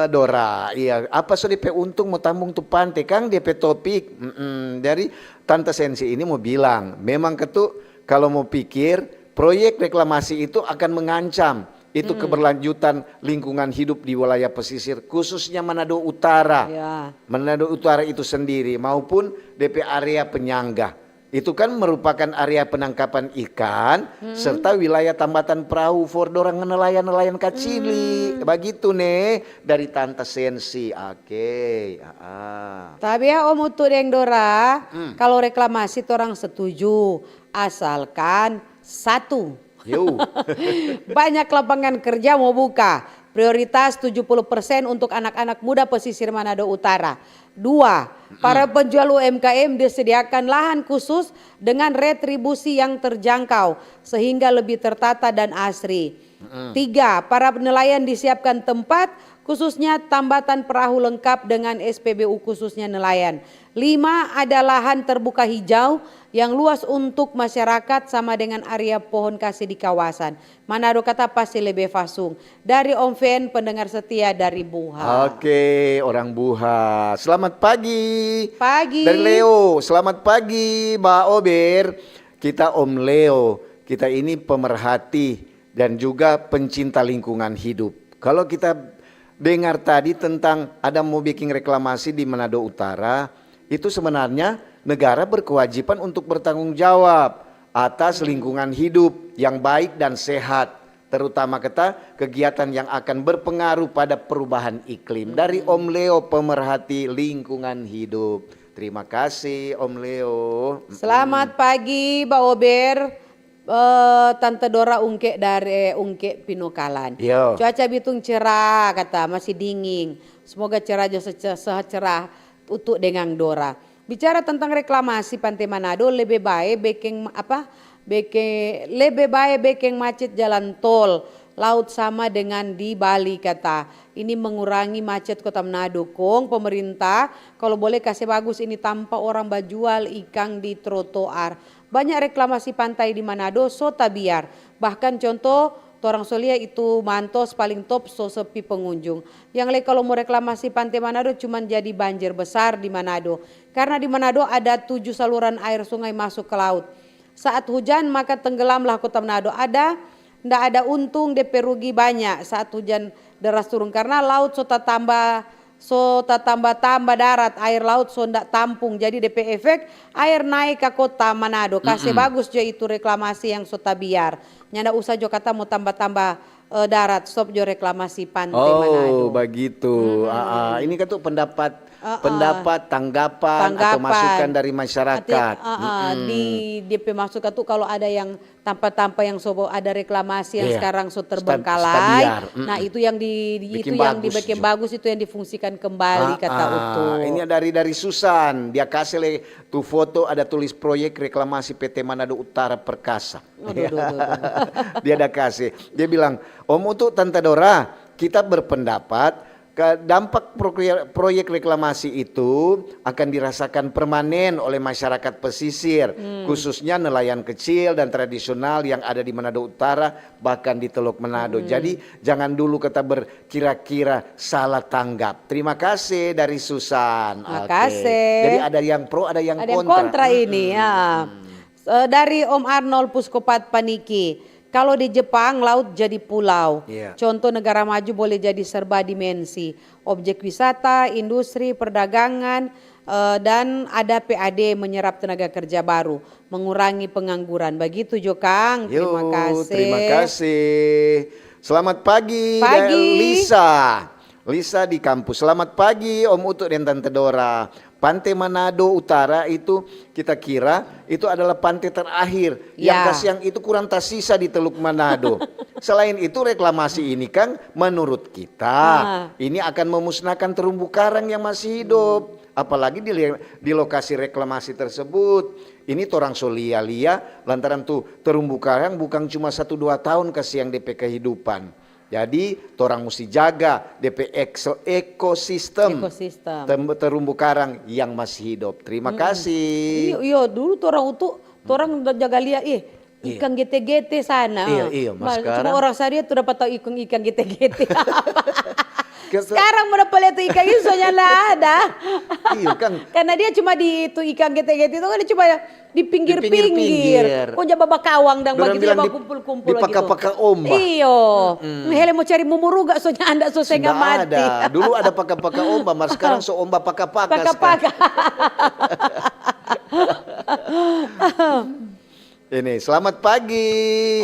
Dora. Iya, apa so de pe untung mo tambung tu pante, kang de pe topik. Mm-mm. Dari Tante Sensi ini mo bilang, memang katu kalau mo pikir, proyek reklamasi itu akan mengancam itu keberlanjutan lingkungan hidup di wilayah pesisir, khususnya Manado Utara. Ya. Manado Utara itu sendiri maupun de pe area penyangga. Itu kan merupakan area penangkapan ikan serta wilayah tambatan perahu for dorang nelayan-nelayan kacili. Bagitu ne dari Tante Sensi. Oke, ah, ah. Tapi ya, Om Utu deng Dora, kalau reklamasi torang setuju, asalkan satu. Yo. Banyak lapangan kerja mo buka. Prioritas tujuh puluh persen untuk anak-anak muda pesisir Manado Utara. Dua, para penjual U M K M disediakan lahan khusus dengan retribusi yang terjangkau, sehingga lebih tertata dan asri. Tiga, para nelayan disiapkan tempat, khususnya tambatan perahu lengkap dengan S P B U khususnya nelayan. Lima, ada lahan terbuka hijau yang luas untuk masyarakat sama dengan area pohon kase di kawasan. Manado kata pasti lebe fasung. Dari Om Fen, pendengar setia dari Buha. Oke, orang Buha. Selamat pagi. Pagi. Dari Leo, selamat pagi, Ba Ober. Kita Om Leo, kita ini pemerhati dan juga pencinta lingkungan hidup. Kalau kita dengar tadi tentang ada mo biking reklamasi di Manado Utara, itu sebenarnya negara berkewajiban untuk bertanggung jawab atas lingkungan hidup yang baik dan sehat, terutama keta kegiatan yang akan berpengaruh pada perubahan iklim. Dari Om Leo, pemerhati lingkungan hidup. Terima kasih, Om Leo. Mm-mm. Selamat pagi, Ba Ober. Eh, Tante Dora Ungke dari Ungke Pinokalan. Yo. Cuaca bitung cerah, kata, masih dingin. Semoga cerah jo sece-, sehat cerah Utu deng Dora. Bicara tentang reklamasi Pante Manado, lebe bae bekeng apa? Beke-, lebe bae bekeng macet jalan tol laut sama dengan di Bali, kata. Ini mengurangi macet Kota Manado. Kong pemerintah, kalau boleh kase bagus ini tampa orang bajual ikang di trotoar. Banyak reklamasi pantai di Manado so tabiar. Bahkan contoh, torang so lia itu Mantos paling top so sepi pengunjung. Yang lei kalau mo reklamasi Pante Manado cuman jadi banjir besar di Manado. Karna di Manado ada tujuh saluran aer sungai maso ka laut. Saat hujan maka tenggelamlah Kota Manado. Ada, nda ada untung, de pe rugi banya saat hujan deras turung. Karna laut so tatamba, so tatamba-tamba darat, aer laut so nda tampung. Jadi de pe efek, aer nae ka Kota Manado. Kase bagus jo itu reklamasi yang so tabiar. Nyanda usah jo kata mo tamba-tamba, eh, darat, stop jo reklamasi Pante Manado. Oh, bagitu. Ah, ah. Ini kan tuh pendapat, pendapat, tanggapan, atau masukan dari masyarakat. Arti, ah, ah, di, de pe masukan tuh kalau ada yang tampa-tampa yang so ada reklamasi yang sekarang so terbengkalai. Nah, itu yang di, itu yang dibikin bagus, itu yang difungsikan kembali, kata Utu. Ini dari, dari Susan, dia kasih le tu foto ada tulis proyek reklamasi P T Manado Utara Perkasa. Aduh, aduh, aduh, aduh. Dia ada kasih. Dia bilang, "Om Utu, Tante Dora, kita berpendapat ke dampak prokre-, proyek reklamasi itu akan dirasakan permanen oleh masyarakat pesisir, khususnya nelayan kecil dan tradisional yang ada di Manado Utara, bahkan di Teluk Manado. Jadi, jangan dulu kita berkira-kira, salah tanggap." Terima kasih dari Susan. Oke. Makasih. Jadi ada yang pro, ada yang kontra. Ada yang kontra ini, ya. Eh, dari Om Arnold Puskopat Paniki, kalau di Jepang laut jadi pulau. Iya. Contoh negara maju boleh jadi serba dimensi. Objek wisata, industri, perdagangan, eh, dan ada P A D menyerap tenaga kerja baru, mengurangi pengangguran. Begitu jo, Kang. Terima kasih. Yo, terima kasih. Selamat pagi, pagi. Lisa. Lisa di kampus. Selamat pagi, Om Utu dan Tante Dora. Pante Manado Utara itu kita kira itu adalah pante terakhir. Yang kasiang itu kurang tasisa di Teluk Manado. Selain itu, reklamasi ini kan menurut kita ini akan memusnahkan terumbu karang yang masih hidup. Apalagi di, di lokasi reklamasi tersebut. Ini torang so lia-lia lantaran tu terumbu karang bukang cuma satu dua tahun kasiang de pe kehidupan. Jadi, torang musti jaga de pe ekso-, ekosistem. Ekosistem. Tem-, terumbu karang yang masih hidup. Terima kasih. Iyo, iyo, dulu torang utu, torang da jaga lia, ih, ikang gete-gete sana. Iyo, iyo, mas. Cuma orang Saria tu dapa tau ikang, ikang gete-gete. Sekarang mo dapa lia tu ikang itu, soalnya nda ada. Iyo, kan. Karena dia cuma di itu ikang gete-gete itu kan dia cuma di pinggir-pinggir. Kong ja babakawang dang bagitu, ja bakumpul-kumpul bagitu. Di paka-paka omba. Iyo. Hele mo cari mumuruga, soalnya anda so setengah mati. Nda ada. Dulu ada paka-paka omba, mar sekarang so omba paka-paka. Paka-paka. Ini, selamat pagi.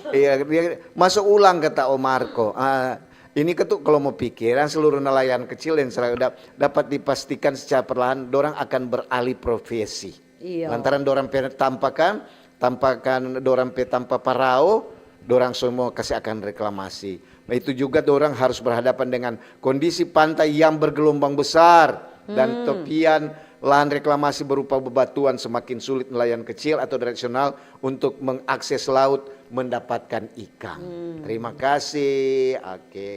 Iya, dia maso ulang, kata Om Marco. Ah, ini ketu kalau mo pikir, yang seluruh nelayan kecil dan selalu dap-, dapat dipastikan secara perlahan dorang akan beralih profesi. Iya. Lantaran dorang pe tampakan, tampakan dorang pe tampa parao, dorang semua kasi akan reklamasi. Nah, itu juga dorang harus berhadapan dengan kondisi pantai yang bergelombang besar dan tepian lahan reklamasi berupa bebatuan, semakin sulit nelayan kecil atau tradisional untuk mengakses laut mendapatkan ikan. Terima kasih. Oke.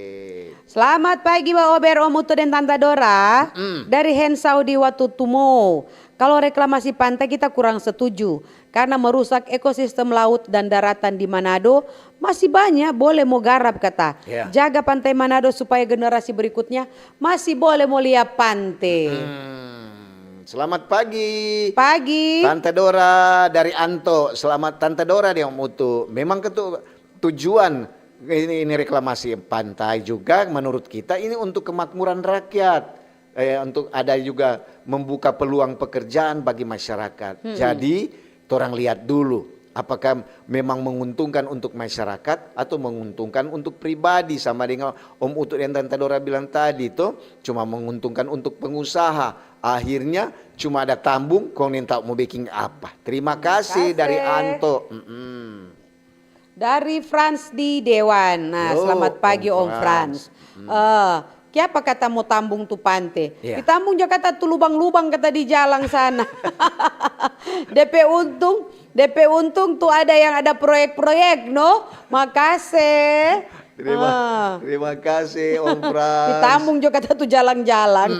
Selamat pagi, Ba Ober, Om Utu, dan Tanta Dora. Dari Hensau di Watutumo. Kalau reklamasi pantai kita kurang setuju, karena merusak ekosistem laut dan daratan di Manado, masih banyak boleh mo garap, kata. Ya. Jaga Pantai Manado supaya generasi berikutnya masih boleh mo lia pante. Hmm, selamat pagi. Pagi. Tante Dora dari Anto. Selamat Tante Dora deh, Om Utu. Memang ketu-, tujuan ini, ini reklamasi pantai juga menurut kita ini untuk kemakmuran rakyat. Eh, untuk ada juga membuka peluang pekerjaan bagi masyarakat. Jadi, torang lihat dulu Apakah memang menguntungkan untuk masyarakat atau menguntungkan untuk pribadi? Sama dengan Om Utu dan Tante Dora bilang tadi to, cuma menguntungkan untuk pengusaha. Akhirnya cuma ada tambung, kong nintau mo beking apa. Terima kasih dari Anto. Mm-mm. Dari Frans di Dewan. Nah, selamat pagi Om Frans. Eh, kiapa kata mo tambung tu pante? Ditambung jo kata tu lubang-lubang kata di jalang sana. Depe untung, depe untung tu ada yang ada proyek-proyek, no? Makase. Terima, terima kasih Om Frans. Ditambung jo kata tu jalang-jalang.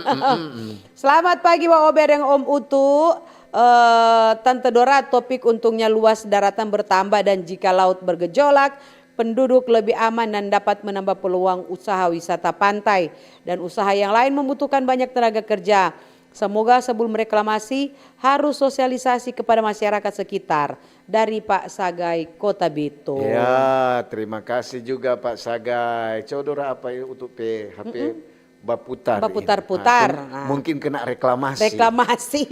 Selamat pagi Wa Ober deng Om Utu. Eh, Tante Dora, topik untungnya luas daratan bertambah dan jika laut bergejolak, penduduk lebih aman dan dapat menambah peluang usaha wisata pantai dan usaha yang lain membutuhkan banyak tenaga kerja. Semoga sebelum reklamasi harus sosialisasi kepada masyarakat sekitar. Dari Pak Sagai, Kota Bitung. Ya, terima kasih juga Pak Sagai. Coba Dora apa ya untuk P H P? Baputar ini. Baputar-putar. Ah, mungkin kena reklamasi. Reklamasi.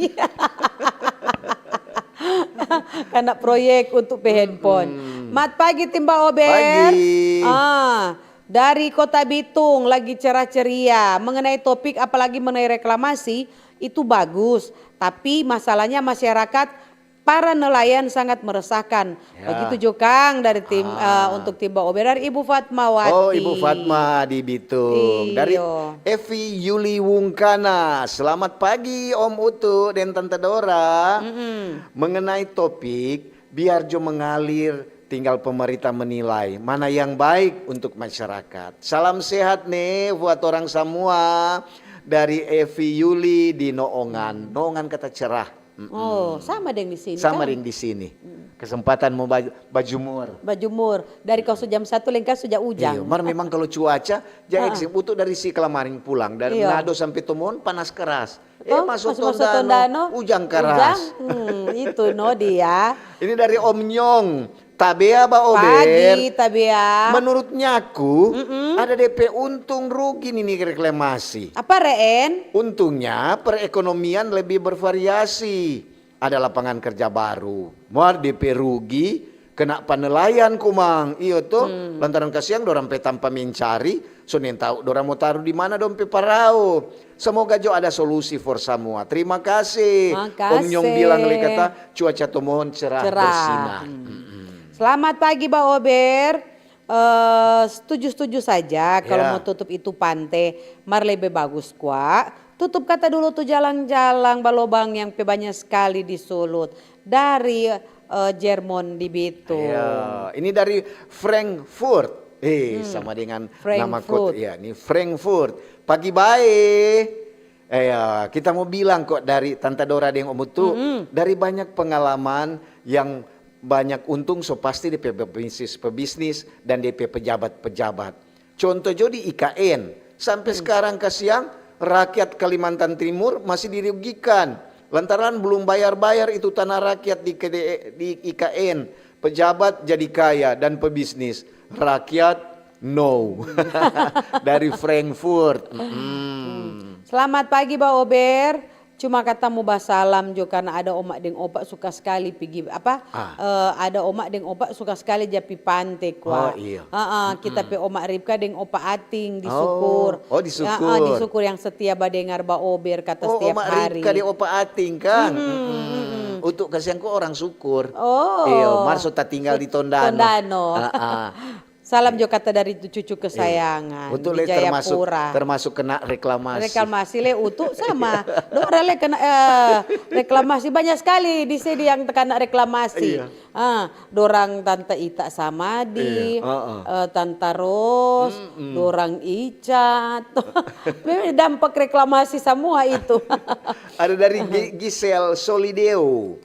Karena proyek untuk pe handphone. Mat pagi Timba Ober. Pagi. Ah, dari Kota Bitung lagi cerah ceria mengenai topik apalagi mengenai reklamasi itu bagus. Tapi masalahnya masyarakat para nelayan sangat meresahkan. Ya. Begitu jo kang dari tim ah. Uh, untuk Timba Ober dari Ibu Fatmawati. Oh, Ibu Fatma di Bitung. Iyo. Dari Evi Yuli Wungkana. Selamat pagi Om Utu dan Tante Dora. Mm -mm. Mengenai topik biar jo mengalir, tinggal pemerintah menilai mana yang baik untuk masyarakat. Salam sehat nih buat orang semua dari Evi Yuli di Noongan. Noongan kata cerah. Mm -mm. Oh, sama deng di sini. Sama kan? Deng di sini. Mm. Kesempatan mau baju, bajumur. Bajumur. Dari kau su jam satu lengka su ja ujang. Iyo, mar memang kalau cuaca, ja eksing utu dari si Kelamaring pulang. Dari Manado sampai Tomon panas keras. Eh, oh, masuk Tondano, ujang keras. Ujang? Hmm, itu no dia. Ini dari Om Nyong. Tabea ba Ober. Pagi, Tabea. Menurut nyaku, mm -mm. Ada depe untung rugi ini reklamasi. Apa, Reen? Untungnya perekonomian lebih bervariasi. Ada lapangan kerja baru. Mar depe rugi, kena pa nelayan komang. Iyo to, hmm. Lantaran kasiang dorang pe tampa mencari, so nintau dorang mo taru di mana dong pe parao. Semoga jo ada solusi for samua. Terima kasih. Makasih. Om Nyong bilang lei kata cuaca Tomon cerah, cerah. Bersinar. Hmm. Selamat pagi Ba Ober. Uh, setuju-setuju saja kalau yeah. Mau tutup itu pante, mar lebe bagus kwa tutup kata dulu tu jalang-jalang balobang yang pe banya skali di sulut dari uh, Jermon di Bitu. Yeah. Ini dari Frankfurt. Eh, hmm. Sama dengan Frankfurt. Nama kota ya, ini Frankfurt. Pagi bae. Eh, ya, kita mau bilang kok dari Tante Dora deng Om Utu, mm -hmm. Dari banyak pengalaman yang banyak untung so pasti di pebisnis-pebisnis dan di pejabat-pejabat. Contoh jo di I K N, sampai hmm. Sekarang kasiang rakyat Kalimantan Timur masih dirugikan lantaran belum bayar-bayar itu tanah rakyat di, di I K N. Pejabat jadi kaya dan pebisnis, rakyat no. Dari Frankfurt. Mm. Selamat pagi Ba Ober. Cuma kata mo basalam jo karna ada oma deng opa suka skali pigi apa ah. Uh, ada oma deng opa suka skali ja pi pante kwa. Oh, iya. Uh, uh, kita hmm. Pe oma Ripka deng opa Ating di Sukur. Oh, oh di Sukur. Uh, uh, di Sukur yang setia badengar ba ober kata oh, setiap oma hari. Ripka deng opa Ating kan. Hmm, hmm, hmm, hmm. Untuk kasihan ko orang Sukur. Oh. Iyo, mar so tatinggal di Tondano. Tondano. Uh, uh. Salam jo kata dari tu cucu kesayangan. Iya. Utu le termasuk, termasuk kena reklamasi. Reklamasi le Utu sama. Dora le kena eh, reklamasi banyak sekali di sini yang terkena reklamasi. Iya. Ah, dorang tante Ita Samadi, iya. Uh -uh. Eh, tante Ros, mm -mm. Dorang Icat. Dampak reklamasi semua itu. Ada dari Giselle Solideo.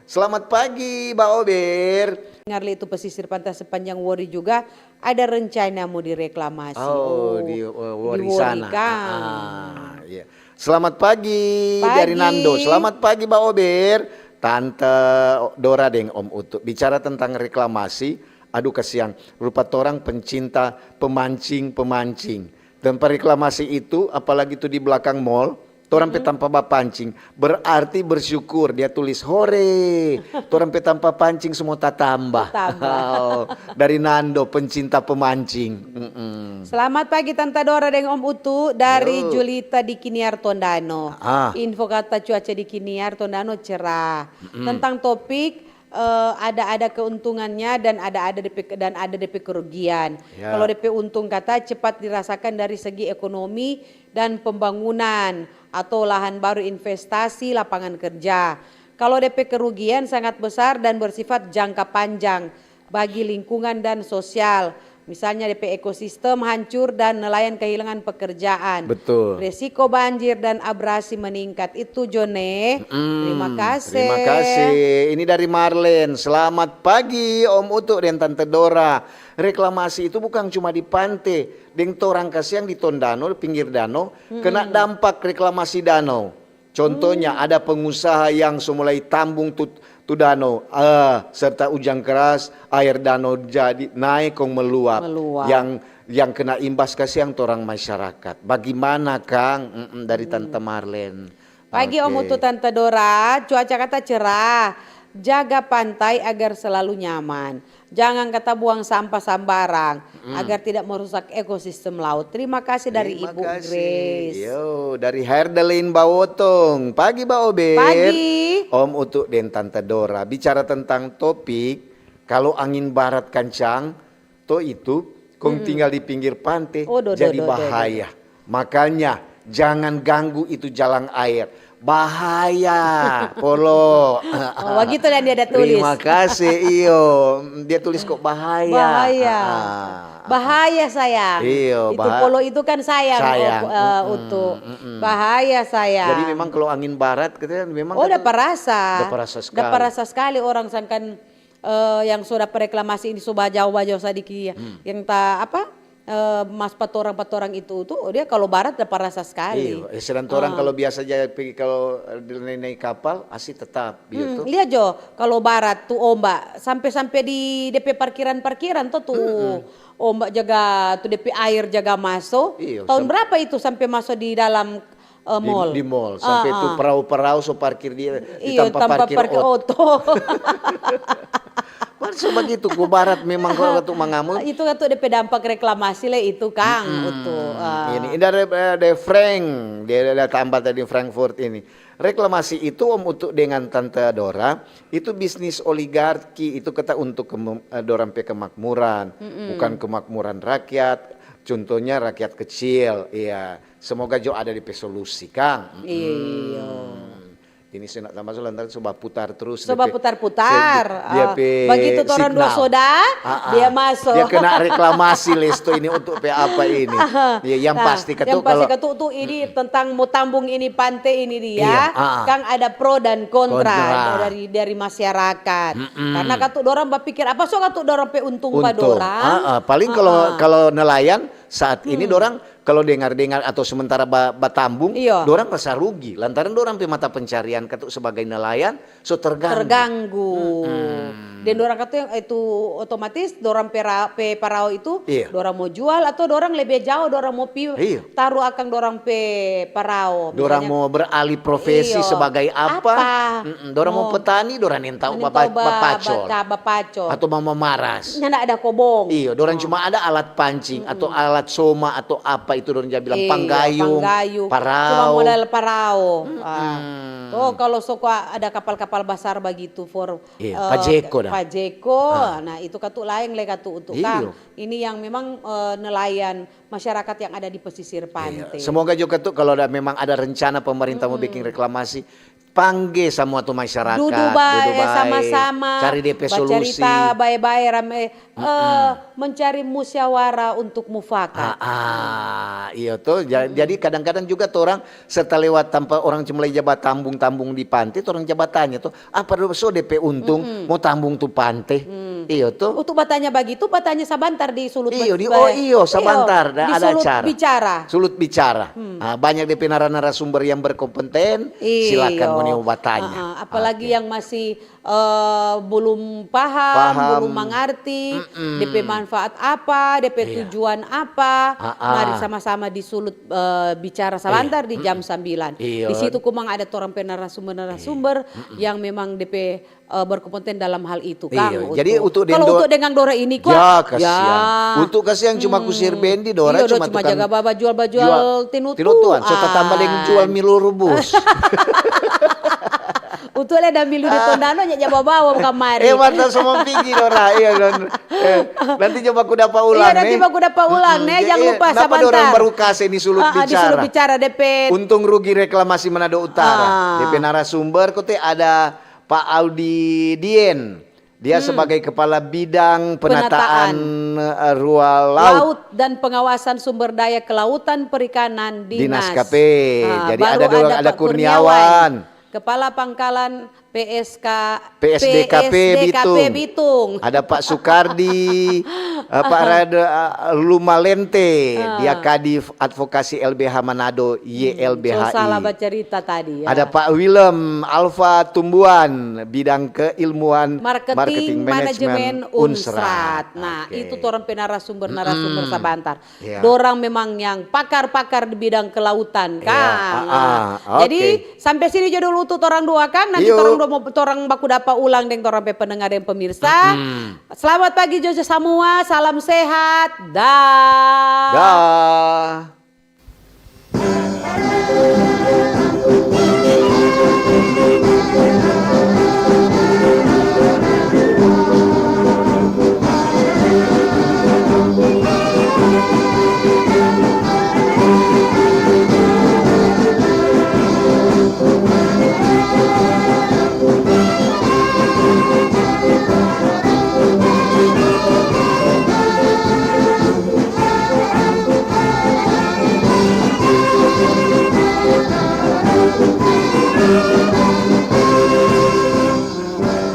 Selamat pagi, Ba Ober. Dengar le itu pesisir pantai sepanjang Wori juga ada rencana mau direklamasi. Oh, oh di, uh, Wori di Wori sana. Ah, ah, iya. Selamat pagi, pagi dari Nando. Selamat pagi, Ba Ober. Tante Dora deng Om Utu. Bicara tentang reklamasi, aduh kasihan. Rupa torang pencinta pemancing-pemancing. Tempat reklamasi itu, apalagi itu di belakang mall, Torang pe tampa bapancing, berarti bersyukur. Dia tulis, "Hore, torang pe tampa pancing semua tatamba." Tatamba. Oh, dari Nando, pencinta pemancing. Mm-mm. Selamat pagi Tanta Dora deng Om Utu dari Yo. Julita di Kiniar Tondano. Ah. Info kata cuaca di Kiniar Tondano cerah. Mm-mm. Tentang topik, eh, ada-ada keuntungannya dan ada-ada depe, dan ada depe kerugian. Ya. Kalau depe untung kata cepat dirasakan dari segi ekonomi dan pembangunan atau lahan baru investasi lapangan kerja. Kalau depe kerugian sangat besar dan bersifat jangka panjang bagi lingkungan dan sosial. Misalnya depe ekosistem hancur dan nelayan kehilangan pekerjaan. Betul. Resiko banjir dan abrasi meningkat. Itu jo ne. Mm-mm. Terima kasih. Terima kasih. Ini dari Marlen. Selamat pagi Om Utu dan Tante Dora. Reklamasi itu bukan cuma di pante, deng torang kasiang di Tondano, di pinggir danau, kena dampak reklamasi danau. Contohnya, ada pengusaha yang so mulai tambung tu, tu danau, eh, serta ujang keras, aer danau jadi nae kong meluap. Meluap. Yang, yang kena imbas kasiang torang masyarakat. Bagimana, Kang? Mm-mm, dari Tante Marlen. Pagi, Om Utu, Tante Dora, cuaca kata cerah. Jaga pantai agar selalu nyaman. Jangan kata buang sampah sambarang agar tidak merusak ekosistem laut. Terima kasih dari Ibu Grace. Yo, dari Herdelin Bawotong. Pagi, Ba Obet. Pagi. Om Utu deng Tante Dora. Bicara tentang topik, kalau angin barat kancang, to itu, kong tinggal di pinggir pante, jadi bahaya. Makanya, jangan ganggu itu jalang aer. Bahaya, Polo. Oh, bagitu dan dia ada tulis. Terima kasih, iyo. Dia tulis kok bahaya. Bahaya. Ah, ah. Bahaya, sayang. Iyo, itu Polo itu kan sayang, sayang. Oh, eh, Utu. Bahaya, sayang. Jadi memang kalau angin barat, katanya memang udah parasa. Udah parasa sekali. Udah parasa sekali orang sangkan eh, yang so dapa reklamasi ini so bajao-bajao sadiki, yang ta apa, eh, mas pa torang, pa torang itu tu, dia kalau barat dapa rasa skali. Iyo, eh, sedang torang kalau biasa ja pigi kalau, eh, nae-nae kapal, asi tetap, iyo to. Lia jo, kalau barat tu omba sampe-sampe di depe parkiran-parkiran to tu, omba jaga tu depe aer jaga maso. Iyo, taun berapa itu sampe maso di dalam eh, mall. Di mall, sampe tu parau-parau so parkir di, di tampa parkir oto. Mar so bagitu, ko barat memang ko katu mangamu. Itu katu depe dampak reklamasi le itu, Kang, Utu. Ini, ini ada, ada Frank, dia ada tambah tadi Frankfurt ini. Reklamasi itu, Om Utu dengan Tante Dora, itu bisnis oligarki, itu kata untuk kemu-, eh, dorang pe kemakmuran, bukan kemakmuran rakyat. Contohnya rakyat kecil, iya. Semoga jo ada depe solusi, Kang. Iyo. Ini so nak tambah so lantaran so baputar terus. So baputar-putar. Dia pe bagitu torang dua soda, dia maso. Dia kena reklamasi le sto ini untuk pe apa ini. Yang pasti katu ini tentang mo tambung ini pante ini dia, Kang, ada pro dan kontra dari, dari masyarakat. Karena katu dorang bapikir apa so katu dorang pe untung pa dorang. Paling kalau, kalau nelayan saat ini dorang Kalo dengar-dengar atau sementara ba-, batambung, dorang rasa rugi lantaran dorang pe mata pencarian katu sebagai nelayan so terganggu. Terganggu. Deng dorang katu yang itu otomatis dorang pe ra-, pe parao itu, dorang mo jual atau dorang lebe jao, dorang mo pi taru akang dorang pe parao. Dorang mo beralih profesi sebagai apa? Dorang mo petani, dorang nintau bapacol. Atau mo mamaras. Nyanda ada kobong. Iyo, dorang cuma ada alat pancing atau alat soma atau apa itu dorang ja bilang, panggayung, parao. Cuma modal parao. Ah. Toh, kalo so kwa ada kapal-kapal basar bagitu for, eh, pajeko dah. Pajeko, nah, itu katu laeng le katu untuk kang. Ini yang memang, eh, nelayan masyarakat yang ada di pesisir pante. Semoga juga tuh kalau ada, memang ada rencana pemerintah mau bikin reklamasi, pangge samua tu masyarakat, dudu bae, sama-sama, cari depe solusi, bacarita bae-bae, rame, eh, mencari musyawarah untuk mufakat. Ah, ah, iyo to. Ja-, jadi kadang-kadang juga torang serta lewat tampa orang cuma ja batambung-tambung di pante, torang ja batanya to, apa do so depe untung mo tambung tu pante? Iyo to. Untuk batanya bagitu, batanya sabantar di sulut. Iyo, di, oh iyo, sabantar, ada acara. Sulut bicara. Ah, banyak depe nara-narasumber yang berkompeten, silakan ngoni mo batanya. Apalagi yang masih, eh, belum paham, belum mengerti, depe manfaat apa, depe Iya. tujuan apa. Ah, ah. Mari sama-sama di Sulut, eh, bicara sabantar di jam sembilan. Iya. Di situ kumang ada torang pe narasumber-narasumber yang memang depe, eh, berkompeten dalam hal itu, Kang. Iya, jadi untuk deng Kalau do- untuk dengan Dora ini, Ya, kasihan. Untuk kasihan cuma kusir bendi, Dora Iya, cuma cuma tukang jaga baba jual-bajual tinutuan. Tinutuan, so tatamba deng jual milu rubus. Untuk le ada milu di Tondano nya jaba bawa kamari. Eh, mata semua pigi, Dora. Iya, don. Eh, nanti coba ku dapa ulang, Iya, nanti nih. Baku dapa ulang, nih. Jangan lupa Napa sabantar. Dorang baru kasih ini Sulut Ah, ah, di bicara. Sulut bicara depe. Untung rugi reklamasi Manado Utara. Ah. Depe narasumber kote ada Pak Audi Dien. Dia sebagai kepala bidang penataan, eh, ruang laut. Laut dan pengawasan sumber daya kelautan perikanan Dinas Dinas. K P. Ah, Jadi baru ada dong, ada ada Pak Kurniawan. Kepala Pangkalan P S K, P S D K P Bitung. Bitung. Ada Pak Sukardi, eh, Pak Rad, eh, Lumalente, dia Kadif Advokasi L B H Manado, Y L B H I. So salah bacerita tadi ya. Ada Pak Willem Alfa Tumbuan, bidang keilmuan Marketing, Marketing Manajemen Management Unsrat. Nah, Oke. Itu torang pe narasumber-narasumber sabantar. Iya. Dorang memang yang pakar-pakar di bidang kelautan, Iya, Kang. ah, ah, Jadi, oke. sampai sini jo dulu tu torang dua, Kang. Nanti Yuk. torang dua mau torang baku dapa ulang deng torang pe pendengar deng pemirsa. Selamat pagi jo samua, salam sehat. Dah. Dah.